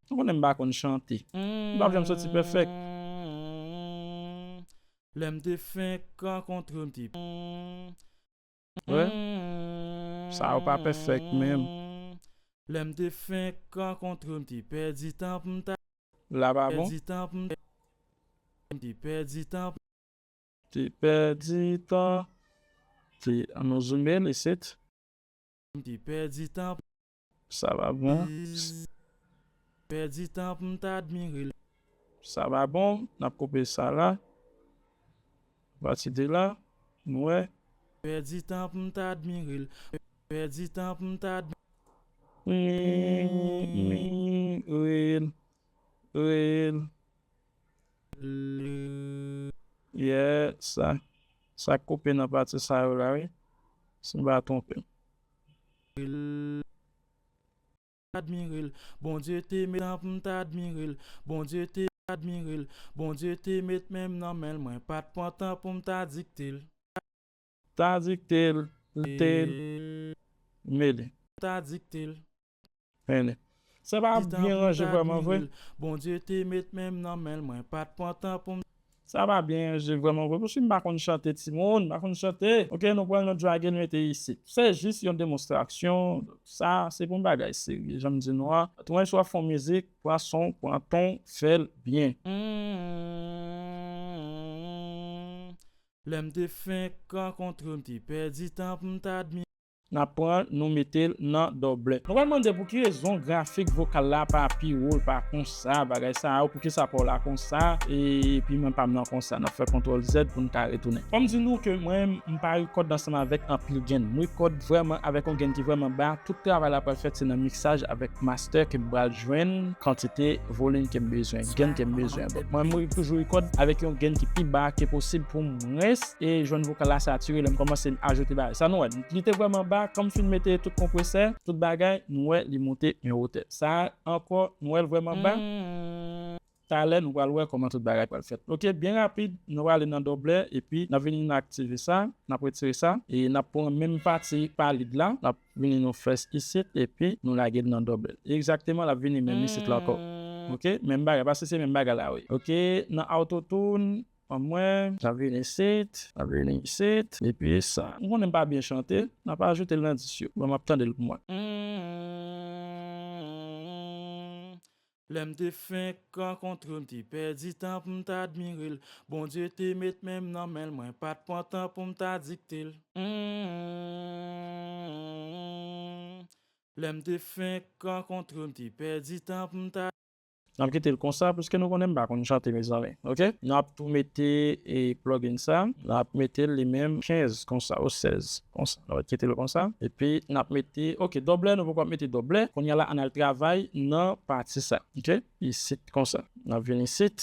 Ou konnen m pa konn chante. M p ap janm soti pèfèk. Lè m te fenk rankontre m te. Wè. Sa yo pa pèfèk menm. Lè m te fenk rankontre m te pèdi tan pou m ta. La pa bon. Pèdi tan pou m. M te pèdi tan pou. Te pèdi tan. Te, ann nou zoome l isit. M te pèdi tan. Sa pa bon. Pèdi tan pou m ta admire l. Sa pa bon. N ap koupe sa la. Pati de la. Nou wè. Pèdi tan pou m ta admire l. Pèdi tan pou m ta admire l. Reel. Reel. Yeah, sa. Sa k koupe nan pati sa yo la, wi. Si m pa twonpe m. admire l. Bondye te met tan pou m ta admire l. Bondye te admire l. Bondye te met men m nan men l, mwen pa t pran tan pou m ta dikte l. Ta dikte l, te mele. Ta dikte l. Mele. Sa pa byen ranje vrèman vre. Bondye te met men m nan men l, mwen pa t pran tan pou m. Sa pa byen ranje vrèman vre. Paske m pa konn chante, timoun, m pa konn chante. Ok, nou pran yon drag and mete isit. Se jis yon demonstrasyon. Sa, se pou yon bagay serye. Jan m di nou an, tou lè w ap fè yon mizik, pran son, pran ton, fè l byen. Lè m te fenk rankontre w, m te pèdi tan pou m t admire. N ap pran, nou mete l nan dòblè. Nou pral mande pou ki rezon grafik vokal la pa pi wo, l pa konsa, bagay sa yo, pou ki sa pa w la konsa, e, epi mwen pa m nan konsa. N ap fè kontwòl Z pou n ka retounen. Fò m di nou ke mwen, m pa rekòd ansanm avèk anpil grenn. M rekòd vrèman avèk yon grenn ki vrèman ba. Tout travay la pral fèt se nan miksaj avèk mastè ke m pral jwenn kantite volim ke m bezwen, grenn ke m bezwen. Bon, mwen, mwen toujou rekòd avèk yon grenn ki pi ba ke posib pou mwen, e jwenn vokal la satire. Lè m kòmanse ajoute bagay. Sa nou wè, li te vrèman ba. Kan m fin mete tout konpresè, tout bagay, nou wè li monte yon wotè. Sa ankò, nou wè l vrèman ba. Talè, nou pral wè kòman tout bagay pral fèt. Ok, byen rapid, nou prale nan dòblè, epi n ap vini, n aktive sa, n ap retire sa, e n ap pran menm pati pa lead la, n ap vini nou fè isit, epi nou lage l nan dòblè. Egzakteman, l ap vini menm isit la ankò. Ok, menm bagay, paske se menm bagay la, wi. Ok, nan autotune, anmwè, n ap vini isit, n ap vini isit, epi sa. M konnen m pa byen chante, n ap ajoute l nan dis yo. Bon, m ap tande l pou mwen. Lè m te fenk rankontre w, m te pèdi tan pou m ta admire l. Bondye te met men m nan men l, mwen pa t pran tan pou m ta dikte l. Lè m te fenk rankontre w, m te pèdi tan pou m ta. N ap kite l konsa, piske nou konnen m pa konn chante, mezanmi. Ok? N ap tou mete, e, plugin sa. N ap mete l li menm kenz konsa, ou sèz konsa. N ap kite l konsa. Epi, n ap mete, ok, dòblè, nou poko ap mete dòblè. Kounye a la, ann al travay nan pati sa. Ok? Isit konsa. N ap vin isit.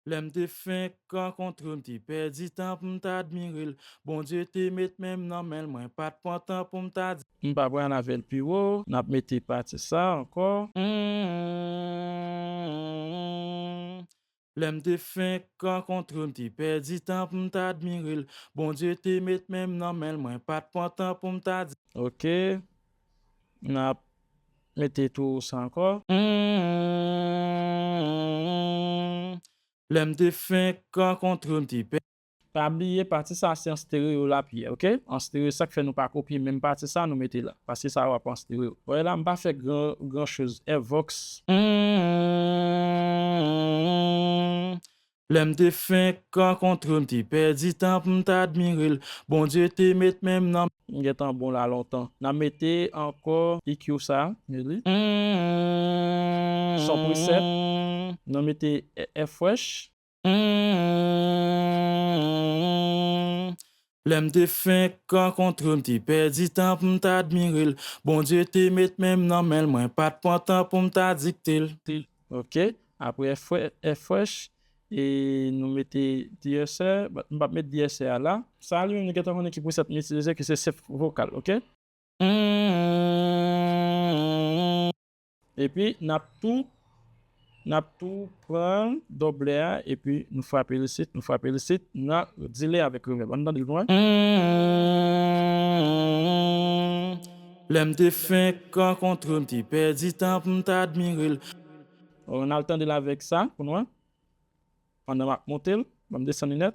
Lè m te fenk rankontre w, m te pèdi tan pou m ta admire l. Bondye te met men m nan men l, mwen pa t pran tan pou m ta di. M pa pran avè l pi wo, n ap mete pati sa ankò. Lè m te fenk rankontre w, m te pèdi tan pou m ta admire l. Bondye te met men m nan men l, mwen pa t pran tan pou m ta di. Ok. N ap mete tou sa ankò. Lè m te fenk rankontre w, m te pè. Pa bliye, pati sa se an stereo l ap ye, ok? An stereo, sa k fè nou pa kopye menm pati sa, nou mete la. Paske sa w ap an stereo. Wè la, m pa fè gran, gran choz. Evox. Lè m te fenk rankontre w, m te pèdi tan pou m ta admire l. Bondye te met men m nan. M gentan bon la lontan. N a mete ankò E Q sa, li. Son preset. N a mete F-Fresh. Lè m te fenk rankontre w, m te pèdi tan pou m ta admire l. Bondye te met men m nan men l, mwen pa t pran tan pou m ta dikte l. Ok. Apre F-Fresh, e nou mete D S R, but m p ap met D S R a la. Sa a li menm nou gentan konnen ki preset m itilize, ki se Synth Vocal, ok? Epi n ap tou, n ap tou pran dòblè a, epi nou frape l isit, nou frape l isit, n a delay avèk reverb. Ann tande l pou mwen. Lè m te fenk rankontre w, m te pèdi tan pou m ta admire l. Ann al tande l avèk sa pou nou wè. Pandan m ap monte l, ban m desann li nèt.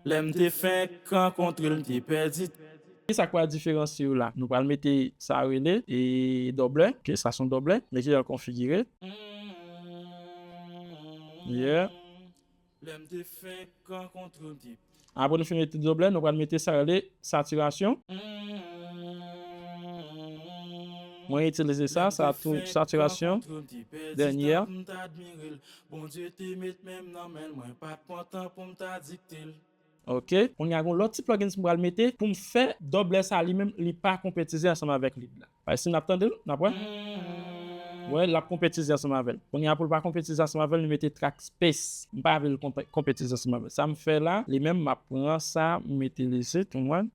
Lè m te fenk rankontre l, m te pèdi. Kisa k pral diferansye yo la? Nou pral mete sa rele e dòblè. Ok, sa se yon dòblè. Men ki jan l konfigire. Yeah. Lè m te fenk rankontre w, m te. Apre nou fin mete dòblè, nou pral mete sa rele satirasyon. Mwen itilize sa, sa tou satirasyon. Dènyè. Bondye te met men m nan men l, mwen pa t pran tan pou m ta dikte l. Ok. Kounye a, gen yon lòt ti plugins m pral mete pou m fè dòblè sa li menm, li pa konpetize ansanm avèk lead la. Paske si n ap tande l, n ap wè. Wè, l ap konpetize ansanm avè l. Kounye a, pou l pa konpetize ansanm avè l, nou mete track space. M pa vle l konpe-, konpetize ansanm avè l. Sa m fè la, li menm, m ap pran sa, m mete l isit, ou konprann?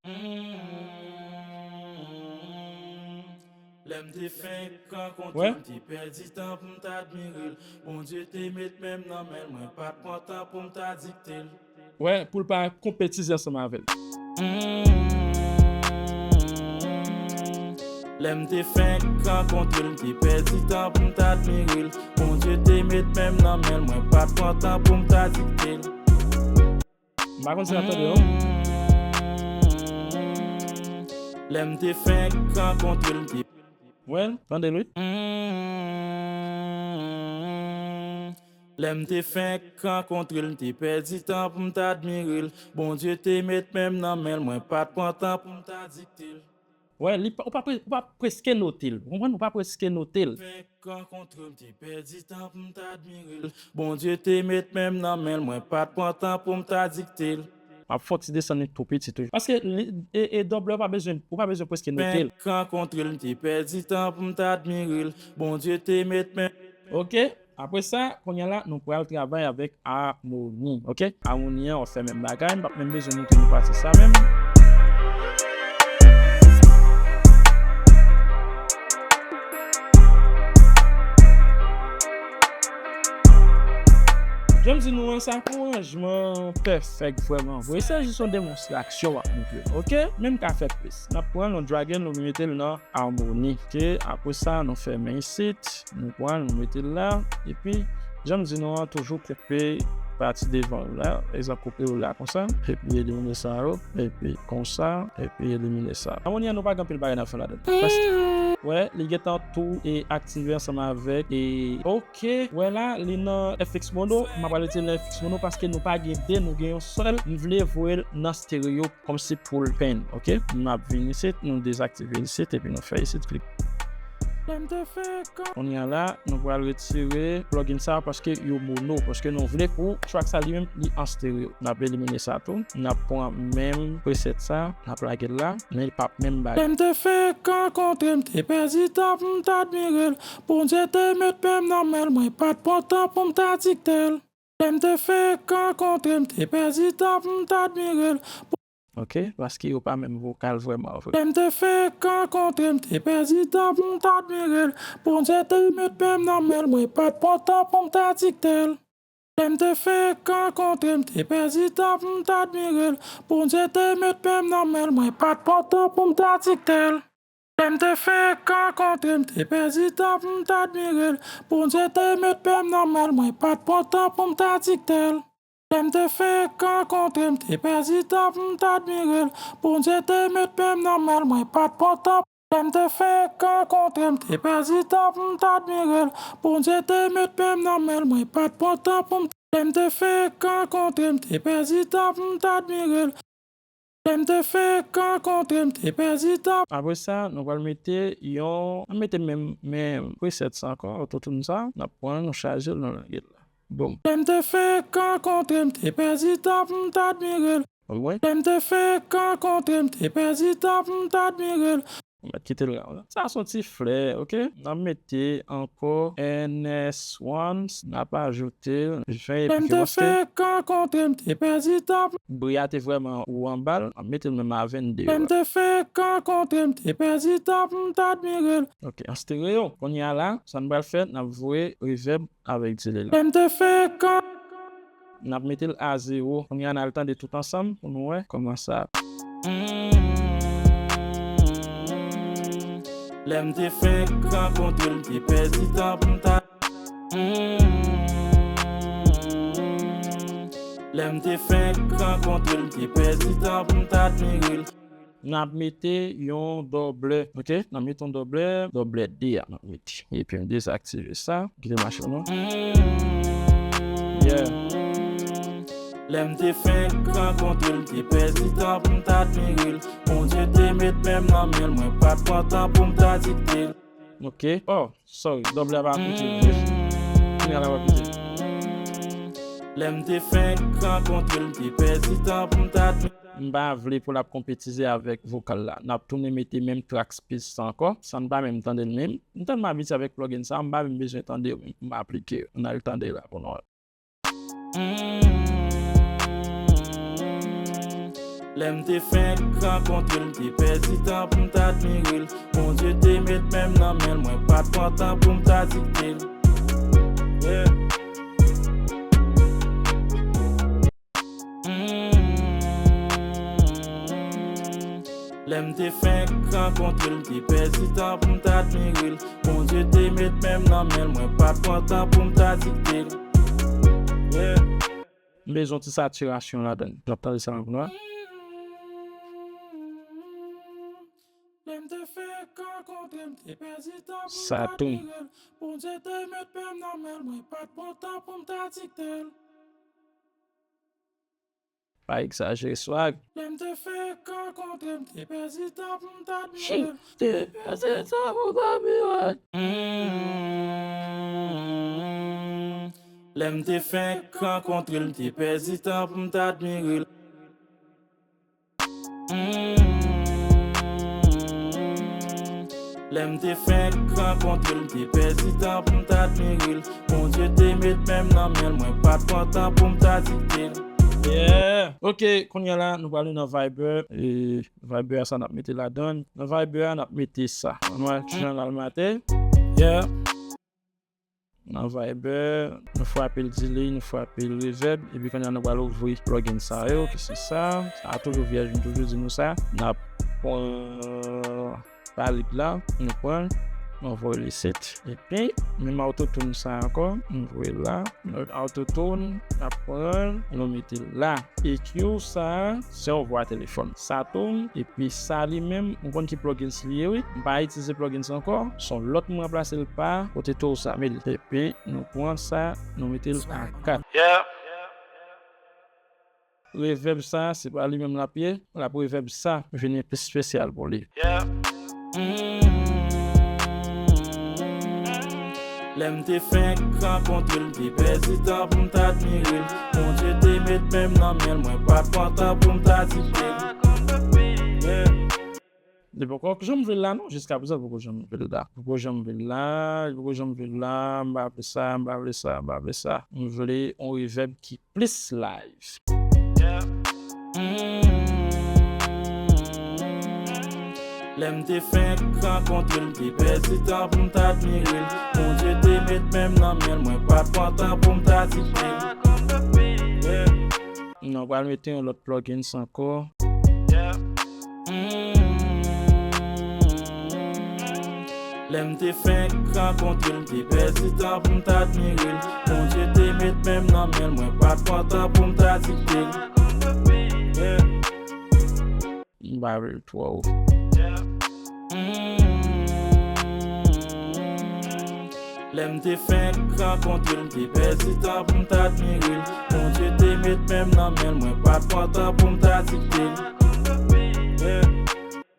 Lè m te fenk rankontre l, m te pèdi tan pou m t admire l. Bondye te met men m nan men l, mwen pa t pran tan pou m ta dikte l. Wè, pou l pa konpetize ansanm avè l. Lè m te fenk rankontre l, m te pèdi tan pou m t admire l. Bondye te met men m nan men l, mwen pa t pran tan pou m ta dikte l. M pa konn si n ap tande, non. Lè m te fenk rankontre l, m te Wè, tande l, wi. Lè m te fenk rankontre l, m te pèdi tan pou m t admire l. Bondye te met men m nan men l, mwen pa t pran tan pou m ta dikte l. Wè, li pa, ou pa pre-, ou pa preske note l. Ou konprann? Ou pa preske note l. Fenk rankontre l, m te pèdi tan pou m t admire l. Bondye te met men m nan men l, mwen pa t pran tan pou m ta dikte l. M ap fè yon ti desann li tou piti toujou. Paske li, e, e dòblè pa bezwen, ou pa bezwen preske note l. Fenk rankontre l, m te pèdi tan pou m t admire l. Bondye te met men. Ok, apre sa, kounye a la, nou pral travay avèk amoni. Ok, amoni an, w ap fè menm bagay, m p ap menm bezwen montre nou pati sa menm. Jan m di nou an, sa pa yon aranjman pèfèk vrèman vre. Se jis yon demonstraksyon w ap montre, ok? Men m ka fè plis. N ap pran l, nou drag l, nou mete l nan amoni. Ok, apre sa, nou fèmen isit. Nou pran l, nou mete l la. Epi, jan m di nou an, toujou koupe pati devan yo la. Egzanp, koupe yo la konsa. Epi, elimine sa yo. Epi, konsa. Epi, elimine sa. Amoni an, nou pa gen anpil bagay n ap fè ladan. Paske, wè, li gentan tou e aktive ansanm avèk e, ok, wè la, li nan F X mono. M ap retire nan F X mono paske nou pa gen de, nou gen yon sèl. M vle voye l nan stereo kòmsi pou l pen, ok? M ap vin isit, nou dezaktive isit, epi nou fè isit klik. Kounye a la, nou pral retire plugin sa yo paske yo mono, paske nou vle pou track sa li menm, li an stereo. N ap elimine sa tou. N ap pran menm preset sa, n ap lage l la, men li p ap menm bagay. Lè m te fenk rankontre, m te pèdi tan pou m t admire l. Bondye te met men m nan men l, mwen pa t pran tan pou m ta dikte l. Lè m te fenk rankontre, m te pèdi tan pou m t admire l. Ok, paske yo pa menm vokal vrèman vre. Lè m te fenk rankontre, m te pèdi tan pou m t admire l. Bondye te met men m nan men l, mwen pa t pran tan pou m ta dikte l. Lè m te fenk rankontre, m te pèdi tan pou m t admire l. Bondye te met men m nan men l, mwen pa t pran tan pou m ta dikte l. Lè m te fenk rankontre, m te pèdi tan pou m t admire l. Bondye te met men m nan men l, mwen pa t pran tan pou m ta dikte l. Lè m te fenk rankontre, m te pèdi tan pou m t admire l. Bondye te met men m nan men l, mwen pa t pran tan. Lè m te fenk rankontre, m te pèdi tan pou m t admire l. Bondye te met men m nan men l, mwen pa t pran tan pou m. Lè m te fenk rankontre, m te pèdi tan pou m t admire l. Lè m te fenk rankontre, m te pèdi tan. Apre sa, nou pral mete yon, nou mete menm, menm preset sa ankò, autotune sa, n ap pran l, nou chaje l, nou lage l la. Boom. Lè m te fenk rankontre, m te pèdi tan pou m t admire l. Ou wè? Lè m te fenk rankontre, m te pèdi tan pou m t admire l. Ou mèt kite l la, la. Sa se yon ti flè, ok? N ap mete ankò N S one, n ap ajoute l, ven epi fè paske. Lè m te fenk rankontre, m te pèdi tan. Bri a te vrèman wo anba l, n ap mete l menm a vennde. Lè m te fenk rankontre, m te pèdi tan pou m t admire l. Ok, an stereo. Kounye a la, sa n pral fè, n ap voye reverb avèk delay la. Lè m te fenk ran- N ap mete l a zewo. Kounye a n al tande tout ansanm pou nou wè kòman sa. Lè m te fenk rankontre l, m te pèdi tan pou m ta. Lè m te fenk rankontre l, m te pèdi tan pou m ta admire l. N ap mete yon dòblè, ok? N ap mete yon dòblè, dòblè de a n ap mete. Epi m dezaktive sa. Kite mache non. Yeah. Lè m te fenk rankontre l, m te pèdi tan pou m t admire l. Bondye te met men m nan men l, mwen pa t pran tan pou m ta dikte l. Ok. Oh, sorry, dòblè a pa koute. Kounye a la w ap koute. Lè m te fenk rankontre l, m te pèdi tan pou m t admire l. M pa vle pou l ap konpetize avèk vokal la. N ap tounen mete menm track space sa ankò, san n pa menm tande l menm. M tèlman abitye avèk plugin sa, m pa menm bezwen tande yo menm pou m aplike yo. N al tande la pou nou wè. Mm. Lè m te fenk rankontre l, m te pèdi tan pou m t admire l. Bondye te met men m nan men l, mwen pa t pran tan pou m ta dikte l. Yeah. Mm. Lè m te fenk rankontre l, m te pèdi tan pou m ta admire l. Bondye te met men m nan men l, mwen pa t pran tan pou m ta dikte l. Yeah. M bezwen yon ti satirasyon ladan l. N ap tande sa pou nou wè. Lè m te fenk rankontre l, m te pèdi tan pou m ta admire l. Bondye te met men m nan men l, mwen pa t pran tan pou m ta dikte l. Pa egzajere swag. Lè m te fenk rankontre l, m te pèdi tan pou m ta admire l. Te pèdi tan pou m ta admire l. Mm. Lè m te fenk rankontre l, m te pèdi tan pou m ta admire l. Mm. Lè m te fenk rankontre l, m te pèdi tan pou m ta admire l. Bondye te met men m nan men l, mwen pa t pran tan pou m ta dikte l. Yeah. Ok, kounye a la, nou prale nan Viber. E Viber a sa n ap mete ladan l. Nan Viber a, n ap mete sa. Nou wè kijan l al mate. Yeah. Nan Viber, nou frape l delay, nou frape l reverb, epi kounye a nou pral ouvri plugin sa yo, ki se sa. Sa a toujou vyèj, m toujou di nou sa. N ap pran palèt la, nou pran l, nou voye l isit. Epi, menm autotune sa ankò, nou voye l la. Autotune, n ap pran l, nou mete l la. E Q sa, se yon vwa telefòn. Sa tou, epi sa li menm, m konn ki plugins li ye, wi. M pa itilize plugins ankò. Se yon lòt m ranplase l pa, kote tou sa, men l. Epi, nou pran sa, nou mete l a kat. Yeah. Reverb sa, se pa li menm l ap ye. L ap reverb sa, vin espesyal pou li. Yeah. Mm. Lè m te fenk rankontre l, m te pèdi tan pou m ta admire l. Bondye te met men m nan men l, mwen pa t pran tan pou m ta dikte l. Yeah. Li poko janm vle l la non, jiska prezan li poko janm vle l la. Poko janm vle l la, li poko janm vle l la, m pa vle sa, m pa vle sa, m pa vle sa. M vle yon reverb ki plis live. Mm. Lè m te fenk rankontre l, m te pèdi tan pou m ta admire l. Bondye te met men m nan men l, mwen pa t pran tan pou m ta dikte l. Yeah. Nou pral mete yon lòt plugins ankò. Yeah. Mm. Lè m te fenk rankontre l, m te pèdi tan pou m ta admire l. Bondye te met men m nan men l, mwen pa t pran tan pou m ta dikte l. Yeah. M pa vle l twò wo. Yeah. Mm. Lè m te fenk rankontre l, m te pèdi tan pou m ta admire l. Bondye te met men m nan men l, mwen pa t pran tan pou m ta dikte l. Yeah.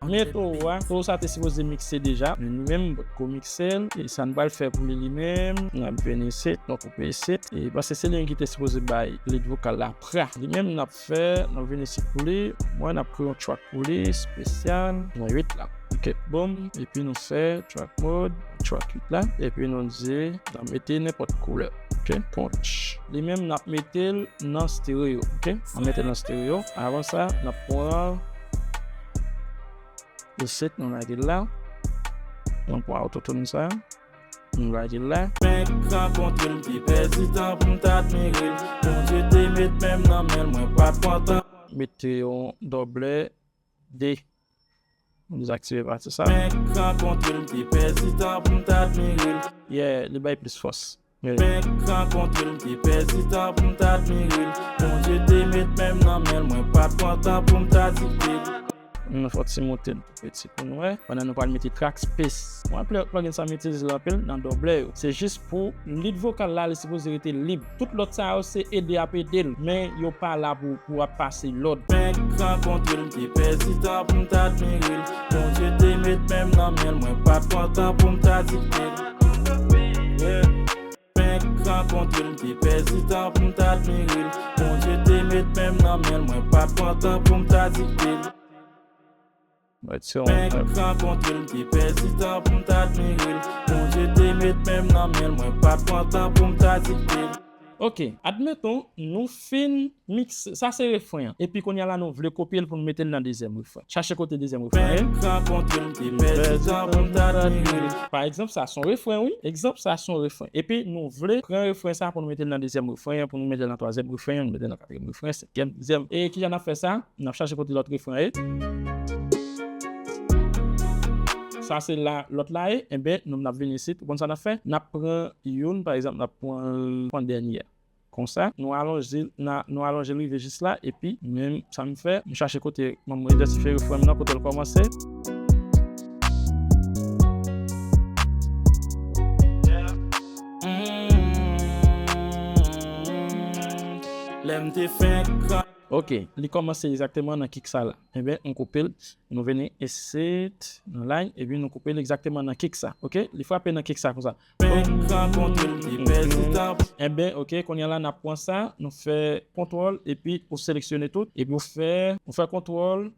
Men towo a, towo sa te sipoze mikse deja, men nou menm, nou potko mikse l. E sa n pral fè pou li, li menm, n ap vin isit, nou koupe isit. E paske se li menm ki te sipoze bay lead vokal la pra. Li menm, n ap fè, n ap vin isit pou li. Mwen, n ap kreye yon track pou li, espesyal, nan uit la. Ok, boom. Epi nou fè track mode, track uit la. Epi nou di, n ap mete nenpòt koulè. Ok, punch. Li menm, n ap mete l nan stereo. Ok, n ap mete l nan stereo. Avan sa, n ap pran Reset, nou lage l la. Nou pran autotune sa. Nou lage l la. Fenk rankontre l, m te pèdi tan pou m ta admire l. Bondye te met men m nan men l, mwen pa t pran tan. Mete yon doble de. Nou dezaktive pati sa. Fenk rankontre l, m te pèdi tan pou m ta admire l. Yeah, li bay plis fòs. Fenk rankontre l, m te pèdi tan pou m ta admire l. Bondye te met men m nan men l, mwen pa t pran tan pou m ta dikte l. Nou fè ti moute l tou piti pou nou wè. Pandan nou pral mete track space. Mwen, plugin sa m itilize l anpil nan doble yo. Se jis pou lead vokal la, li sipoze rete lib. Tout lòt sa yo se ede ap ede l, men yo pa la pou, pou ap pase lòd. Fenk rankontre l, m te pèdi tan pou m ta admire l. Bondye te met men m nan men l, mwen pa t pran tan pou m ta dikte l. Yeah. Fenk Rankontre l, m te pèdi tan pou m t admire l. Bondye te met men m nan men l, mwen pa t pran tan pou m t adikte l. Mwen rankontre l, m te pèdi tan pou m t admire l. Bondye te met men m nan men l, mwen pa t pran tan pou m t adikte l. Ok, admeton, nou fin mikse, sa se refren an. Epi kounye a la, nou vle kopye l pou nou mete l nan dezyèm refren. Chache kote dezyèm refren an ye. Rankontre l, m te pèdi tan pou m t admire l. Pa egzanp, sa se yon refren, wi. Egzanp, sa se yon refren. Epi nou vle pran refren sa pou nou mete l nan dezyèm refren an, pou nou mete l nan twazyèm refren an, nou mete l nan katriyèm refren, senkyèm, dizyèm. E kijan n ap fè sa? N ap chache kote lòt refren an ye. Sa se la, lòt la ye. Enben, nou, n ap vin isit. Ou konn sa n ap fè? N ap pran youn, pa egzanp, n ap pran, pran dènye a. Konsa, nou alonje, na, nou alonje l rive jis la, epi menm sa m fè, m chache kote, mwen, mwen idantifye refren m nan, kote l kòmanse. Lè m te fenk gran. Ok, li kòmanse egzakteman nan kick sa la. Enben, m koupe l. Nou vini isit, nan line, epi nou koupe l egzakteman nan kick sa. Ok, li frape nan kick sa konsa. Fenk rankontre l, m te pèdi tan. Enben, ok, kounye a la, n ap pran sa, nou fè kontwòl, epi ou seleksyone tout, epi ou fè, ou fè kontwòl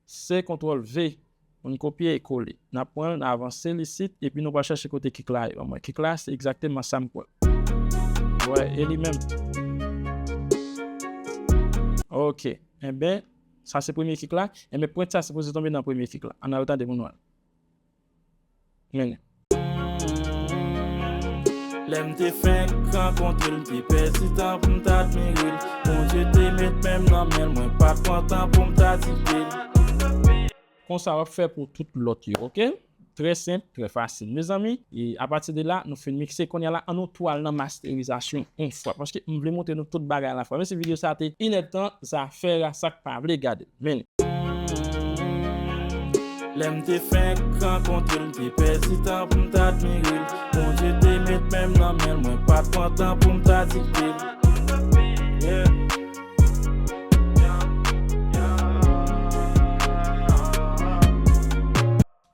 C, kontwòl V. Pou n kopye e kole. N ap pran l, n avanse l isit, epi nou pral chache kote kick la ye. Ban mwen kick la, se egzakteman sa m kwè. Wè, e li menm. Ok. Enben, sa se premye kick la. Enben, pwent sa sipoze tonbe nan premye kick la. Ann al tande pou nou wè. Men. Lè m te fenk rankontre l, m te pèdi tan pou m t admire l. Bondye te met men m nan men l, mwen pa t pran tan pou m t adikte l. Konsa w ap fè pou tout lòt yo, ok? Trè senp, trè fasil. Mezanmi, e apati de la, nou fin mikse. Kounye a la, ann nou tou al nan masterizasyon yon fwa. Paske m vle montre nou tout bagay alafwa. Menm si videyo sa a te inèdtan, zafè a sa k pa vle gade l. Men. Lè m te fenk rankontre l, m te pèdi tan pou m t admire l. Bondye te met men m nan men l, mwen pa t pran tan pou m t adikte l. Yeah.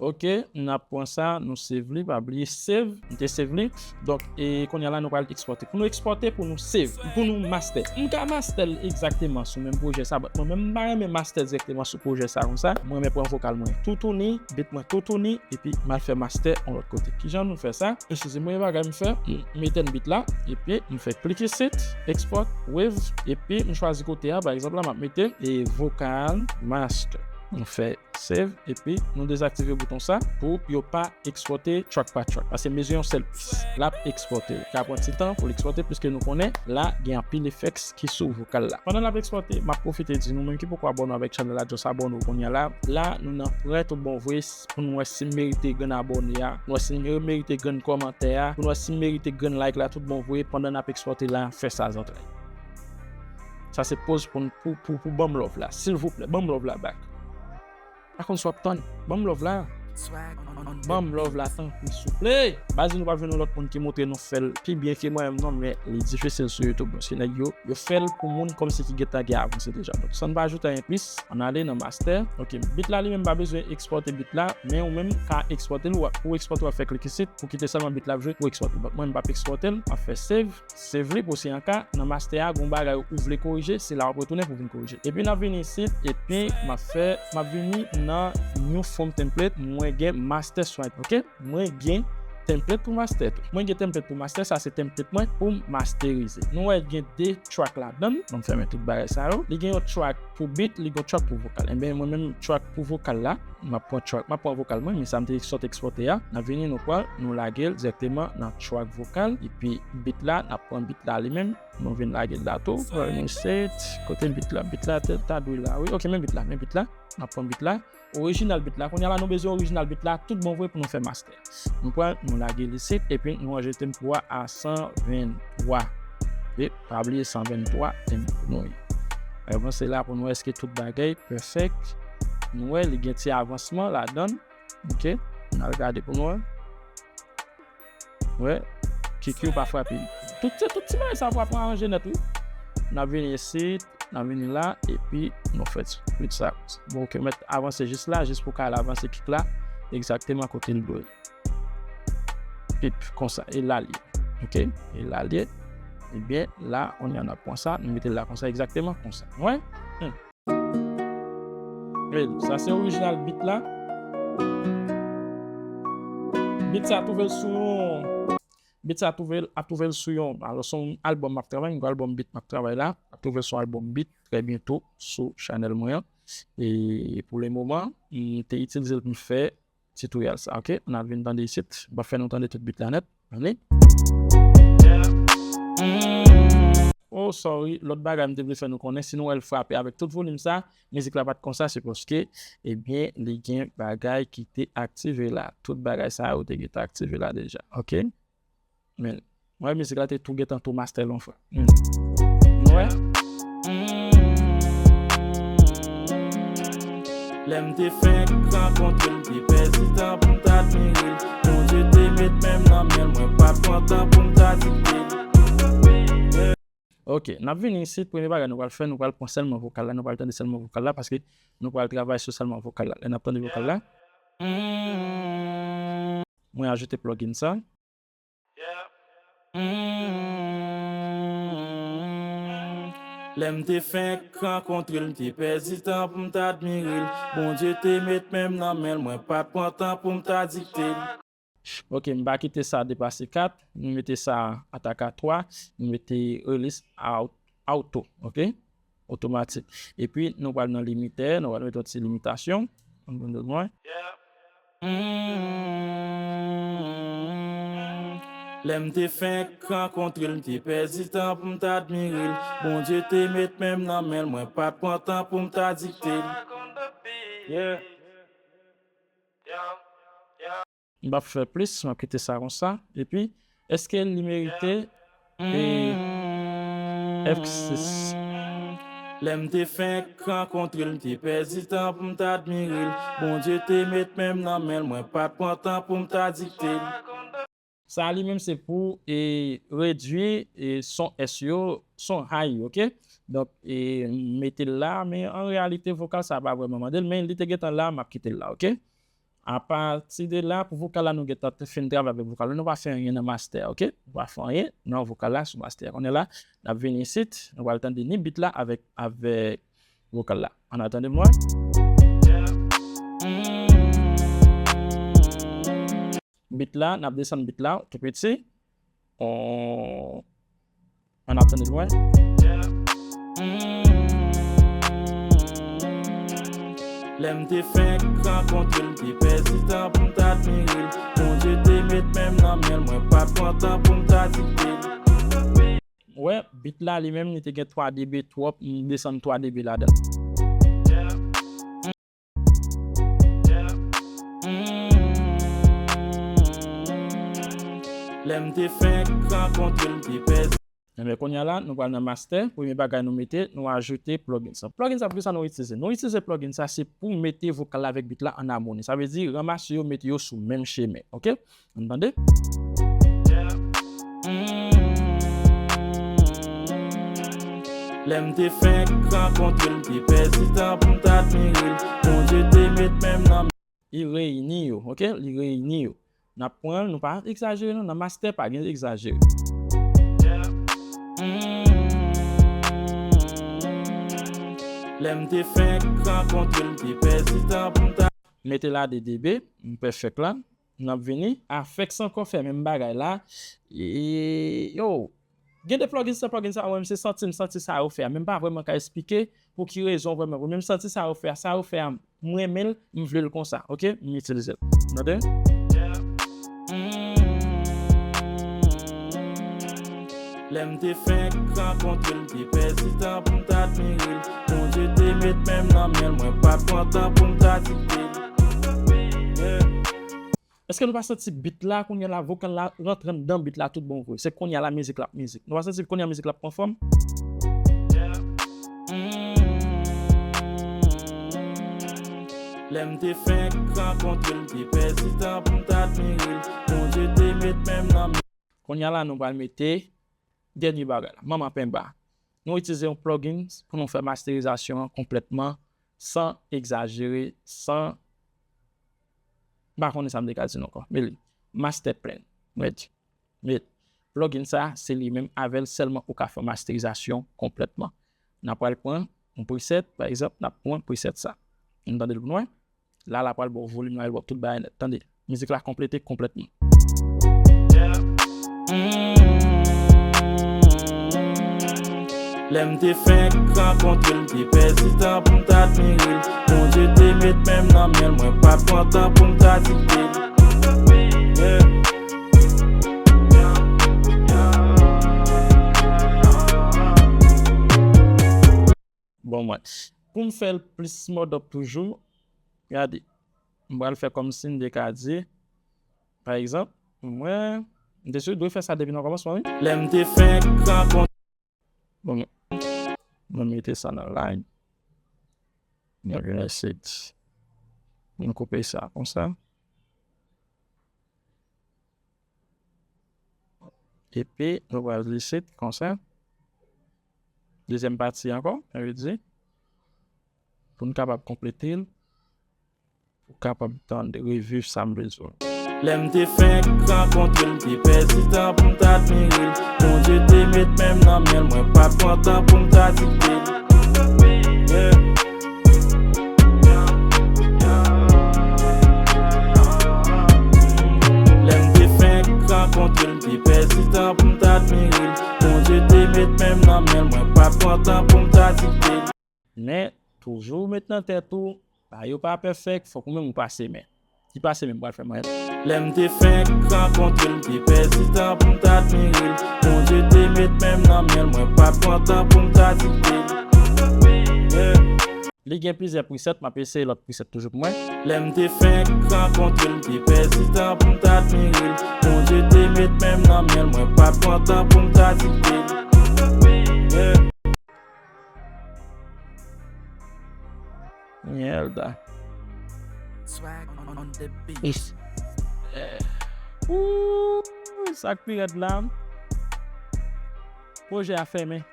Ok, n ap pran sa, nou save li, pa bliye save, m te save li. Donk, e kounye a la, nou pral ekspòte. Pou nou ekspòte, pou nou save, pou nou master. M ka master l egzakteman sou menm pwojè sa, but mwen menm, m pa renmen master dirèkteman sou pwojè sa konsa. Mwen renmen pran vokal mwen toutouni, beat mwen toutouni, epi m al fè master yon lòt kote. Kijan nou fè sa? Eskize m, yon bagay m fè, m etèn beat la, epi m fè klik isit, export, wave, epi m chwazi kote a, pa egzanp la, m ap mete, e, vokal master. M fè save, epi nou dezaktive bouton sa pou yo pa ekspòte track pa track. Paske m bezwen yon sèl pis. L ap ekspòte. Li ka pran ti tan pou l ekspòte, piske nou konnen la gen anpil effects ki sou vokal la. Pandan l ap ekspòte, m ap pwofite di nou menm ki poko abòne avèk channel la, just abòne w kounye a la. La, nou nan prè tout bon vre s-, pou nou wè si m merite grenn abòne a, pou nou wè si m merite grenn kòmantè a, pou nou wè si m merite grenn like la tout bon vre pandan n ap ekspòte la, fè sa zantray. Sa se pòz pou, pou, pou, pou ban m love la. Silvouplè, ban m love la back. Pa konn sa w ap tann. Ban m love la. Ban m love la tanpri souple. Baz, nou pa jwenn yon lòt moun ki montre nou fè l pi byen ke mwen menm non, men li difisil sou YouTube. Paske nèg yo, yo fè l pou moun kòmsi ki gentan gen avanse deja. Donk, san n pa ajoute anyen plis, ann ale nan master. Ok, beat la li menm pa bezwen ekspòte beat la, men ou menm ka ekspòte l, w ap, pou ekspòte w ap fè klik isit, pou kite sèlman beat la ap jwe, pou ekspòte. Donk, mwen m p ap ekspòte l, m ap fè save. Save li pou se yon ka, nan master a, gon bagay ou vle korije, se la w ap retounen pou vin korije. Epi n ap vini isit, epi m ap fè, m ap vini nan new form template, mwen gen master swipe, ok? Mwen gen template pou master tou. Mwen gen template pou master, sa se template mwen pou masterize. Nou wè gen de track ladan l, ban m fèmen tout bagay sa yo. Li gen yon track pou beat, li gen yon track pou vokal. Enben, mwen menm track pou vokal la, m ap pran track, m ap pran vokal mwen, men sa m te sot ekspòte a. N ap vini, nou pran l, nou lage l dirèkteman nan track vokal, epi beat la, n ap pran beat la li menm, nou vin lage l la tou. Vin isit, kote beat la? Beat la te, ta dwe la, wi. Ok, men beat la, men beat la. N ap pran beat la. Orijinal beat la. Kounye a la, nou bezwen orijinal beat la, tout bon vre pou nou fè master. Nou pran l, nou lage l isit, epi nou ranje tempo a a san venntwa. Epi, pa bliye san venntwa tempo nou ye. Avanse la pou nou wè èske tout bagay pèfèk. Nou wè, li gen ti avansman ladan l. Ok, n al gade pou nou wè. Wè, kick yo pa frape. Tout, se tout ti bagay sa pou ap aranje nèt, wi. N ap vini isit, n ap vini la, epi nou fè ti beat sa. Bon, ok, mèt avanse jis la, jis pou ka al avanse kick la, egzakteman kote l dwe. Pip, konsa, e la li ye. Ok, e la l ye. Ebyen, la, kounye a n ap pran sa, nou mete l la konsa, egzakteman konsa. Nou wè? Hmm. Ready. Sa se orijinal beat la. Beat sa twouve l sou yon, beat sa twouve l, ap twouve l sou yon, alò, se yon albòm m ap travay, yon albòm beat m ap travay la, ap twouve l sou yon albòm beat trè byento sou chanèl mwen an. E pou le moman, m te itilize l pou m fè tutorial sa, ok? N ap vin tande isit. M ap fè nou tande tout beat la nèt. Ann li. Oh, sorry. Lòt bagay m te vle fè nou konnen, si nou wè l frape avèk tout volim sa, mizik la pa t konsa, se paske, ebyen, li gen bagay ki te aktive la. Tout bagay sa yo te gentan aktive la deja, ok? Men, mwen, mizik la te tou gentan tou master lon fwa. Hmm. Nou wè? Lè m te fenk rankontre l, m te pèdi tan pou m t admire l. Bondye te met men m nan men l, mwen pa t pran tan pou m t adikte l. Ok, n ap vini isit, premye bagay nou pral fè, nou pral pran sèlman vokal la, nou pral tande sèlman vokal la, paske nou pral travay sou sèlman vokal la. Lè n ap tande vokal la, mwen ajoute plugin sa. Lè m te fenk rankontre l, m te pèdi tan pou m t admire l. Bondye te met men m nan men l, mwen pa t pran tan pou m t adikte l. Ok, m pa kite sa depase kat, m mete sa atak a twa, m mete release out-, auto, ok? Otomatik. Epi, nou pral nan limitè, nou pral mete yon ti limitasyon. Ann tande mwen. Lè m te fenk rankontre l, m te pèdi tan pou m t admire l. Bondye te met men m nan men l, mwen pa t pran tan pou m t adikte l. Yeah. M p ap fè plis, m ap kite sa konsa. Epi, èske li merite e F sis? Lè m te fenk rankontre l, m te pèdi tan pou m t admire l. Bondye te met men m nan men l, mwen pa t pran tan pou m t adikte l. Sa a li menm se pou e, redui e, son S yo, son high, ok? Donk, e, m mete l la, men an reyalite, vokal sa a pa vrèman mande l, men li te gentan la, m ap kite l la, ok? Apati de la, pou vokal la, nou gentan fin travay avèk vokal la. Nou pa fè anyen nan master, ok? Nou pa fè anyen nan vokal la sou master. Kounye a la, n ap vini isit, nou pral tande ni beat la avèk, avèk vokal la. Ann tande mwen. Beat la, n ap desann beat la, tou piti. On Ann ap tande lwen. Lè m te fenk rankontre l, m te pèdi tan pou m t admire l. Bondye te met men m nan men l, mwen pa t pran tan pou m t adikte l. Wè, beat la li menm, li te gen twa dB twòp, m desann twa dB ladan l. Lè m te fenk rankontre l, m te pèdi. Enben, kounye a la, nou pral nan master. Premye bagay nou mete, nou ajoute plugin sa. Plugin sa, poukisa nou itilize? Nou itilize plugin sa, se pou mete vokal la avèk beat la an amoni. Sa vle di, ranmase yo, mete yo sou menm chemen. Ok? Ann tande? Lè m te fenk rankontre l, m te pèdi tan pou m t admire l. Bondye te met men m nan Li reyini yo, ok? Li reyini yo. N ap pran l, nou pa egzajere non, nan master pa gen egzajere. Lè m te fenk rankontre l, m te pèdi tan pou m ta. Mete la de dB, m pèfèk la. N ap vini, afèks ankò fè menm bagay la. E, yo, Gen de plugin, se plugin sa, mwen menm se santi m santi sa yo fè a, men m pa vrèman ka esplike pou ki rezon vrèman. Mwen menm santi sa yo fè a, sa yo fè a, m renmen l, m vle l konsa, ok? M itilize l. Tande? Lè m te fenk rankontre l, m te pèdi tan pou m t admire l. Bondye te met men m nan men l, mwen pa t pran tan pou m t adikte l. Yeah. Èske nou pa santi beat la, kounye a la, vokal la rantre anndan beat la tout bon vre? Se kounye a la mizik la ap mizik. Nou pa santi kounye a mizik la ap pran fòm? Lè m te fenk rankontre l, m te pèdi tan pou m t admire l. Bondye te met men m nan men. Kounye a la, nou pral mete dènye bagay la, manman penba. Nou itilize yon plugin pou nou fè masterizasyon an konplètman, san egzajere, san, m pa konnen sa m te ka di nou ankò. Men li, master plan. Ready. Met. Plugin sa, se li menm avè l sèlman ou ka fè masterizasyon konplètman. N a pral pran yon preset, pa egzanp, n ap pran preset sa. Nou tande l pou nou wè. La, l a pral ba w volim la, l ba w tout bagay nèt. Tande, mizik la konplete konplètman. Lè m te fenk rankontre l, m te pèdi tan pou m t admire l. Bondye te met men m nan men l, mwen pa t pran tan pou m t adikte l. Yeah. Bon, mwen, pou m fè l plis modop toujou, gade, m pral fè kòmsi m te ka di, pa egzanp, mwen, m te sou dwe fè sa depi nan kòmansman, wi. Lè m te fenk rankontre. Bon, mwen mete sa nan line. Mwen vin eseye. Mwen koupe sa konsa. Epi, nou pral isit, konsa. Dezyèm pati ankò, sa vle di, pou n kapab konplete l, pou kapab tande, reviv sa m vle di w. Lè m te fenk rankontre l, m te pèdi tan pou m t admire l. Bondye te met men m nan men l, mwen pa t pran tan pou m t adikte l. Yeah. Lè m te fenk rankontre l, m te pèdi tan pou m t admire l. Bondye te met men m nan men l, mwen pa t pran tan pou m t adikte l. Men, toujou met nan tèt ou, bagay yo pa pèfèk, fòk ou menm ou pase men. Ki pase men m pral fè mwen. Lè m te fenk rankontre l, m te pèdi tan pou m t admire l. Bondye te met men m nan men l, mwen pa t pran tan pou m t adikte l. Yeah. Li gen plizyè preset, m ap eseye lòt preset toujou pou mwen. Lè m te fenk rankontre l, m te pèdi tan pou m t admire l. Bondye te met men m nan men l, mwen pa t pran tan pou m t adikte l. Yeah. Mierda. Swag on the beat. Ish. Eh. Ooh, sa k pi rèd la. Pwojè a fèmen.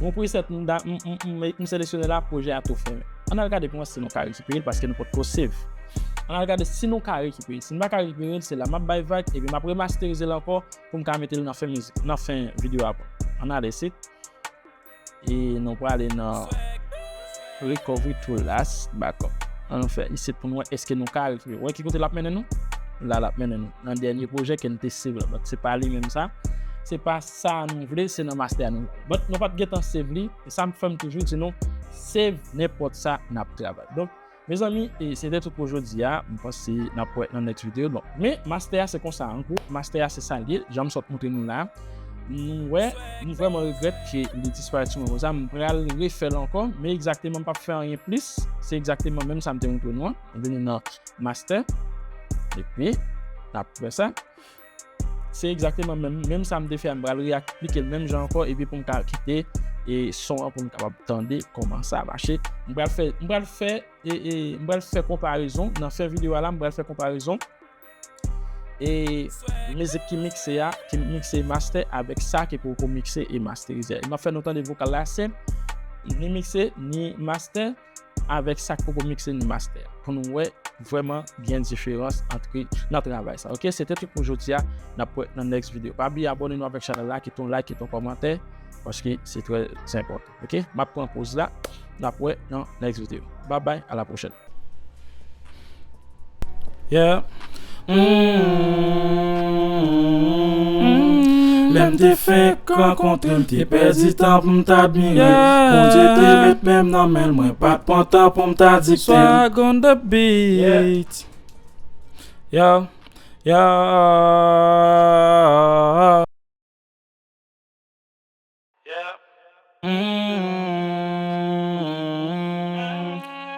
Yon preset m, da- m, m, m, m seleksyone la, pwojè a tou fèmen. Ann al gade pou mwen si nou ka rekipere l, paske nou potko save. Ann al gade si nou ka rekipere l. Si n pa ka rekipere l, se la m ap bay vag, epi m ap remasterize l ankò pou m ka mete l nan fen mizik, nan fen videyo a pou nou. Ann ale isit. E nou prale nan recovery to last backup. Ann nou fè isit pou nou wè èske nou ka rekipere. Wè ki kote l ap mennen nou? La l ap mennen nou nan dènye pwojè ke n te save la. But se pa li menm sa. Se pa sa nou vle, se nan master a nou. But nou pa t gentan save li. E sa m fè m toujou di nou, save nenpòt sa n ap travay. Donk, mezanmi, e se te tout pou jodi a. M panse n ap wè nan next video. Donk, men master a se konsa, an gwo, master a se sa l ye, jan m sot montre nou la. Nou wè, m vrèman regrèt ke li disparèt sou mwen konsa. M pral refè l ankò, men egzakteman m p ap fè anyen plis. Se egzakteman menm sa m te montre nou an. M vini nan master. Epi, n ap fè sa. Se egzakteman menm, menm sa m te fè a, m pral reaplike l menm jan ankò, epi pou m ka kite, e, son an pou m kapab tande kòman sa mache. M pral fè, m pral fè, e, e, m pral fè konparezon, nan fen videyo a la, m pral fè konparezon. E mizik ki mikse a, ki mikse e master avèk sa ki poko mikse e masterize. E m ap fè nou tande vokal la senp, ni mikse, ni master, avèk sa k poko mikse ni master. Pou nou wè vrèman gen diferans antre nan travay sa. Oke, se te tout pou jodi a. N ap wè nan next video. Pa bliye abòne nou avèk chanèl la, kite yon like, kite yon kòmantè, paske se trè enpòtan. Oke, m ap pran poz la. N ap wè nan next video. Bye bye, à la prochaine. Yeah. Mm. Lè m te fenk rankontre l, m te pèdi tan pou m t admire l. Yeah. Bondye te met men m nan men l, mwen pa t pran tan pou m t adikte l. Swag on the beat. Yeah. Yeah. Yeah. Mm.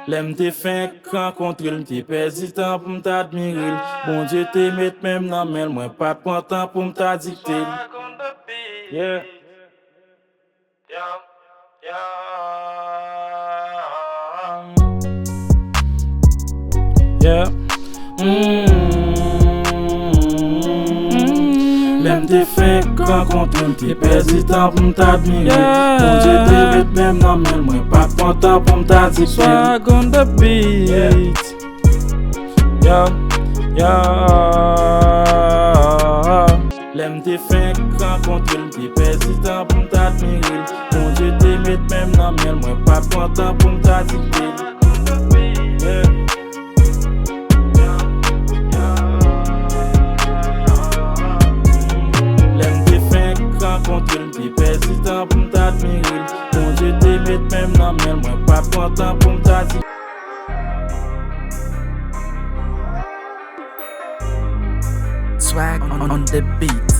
Lè m te fenk rankontre l, m te pèdi tan pou m t admire l. Bondye te met men m nan men l, mwen pa t pran tan pou m t adikte l. Yeah. Yeah. Mm. Lè m te fenk rankontre l, m te pèdi tan pou m t admire l. Yeah. Bondye te met men m nan men l, mwen pa t pran tan pou m t adikte l. Swag on the beat. Yeah. Yeah. Yeah. Lè m te fenk rankontre l, m te pèdi tan pou m t admire l. Bondye te met men m nan men l, mwen pa t pran tan pou m t adikte l. Yeah. Lè m te fenk rankontre l, m te pèdi tan pou m t admire l. Bondye te met men m nan men l, mwen pa t pran tan pou m t adikte l. Swag on, on the beat.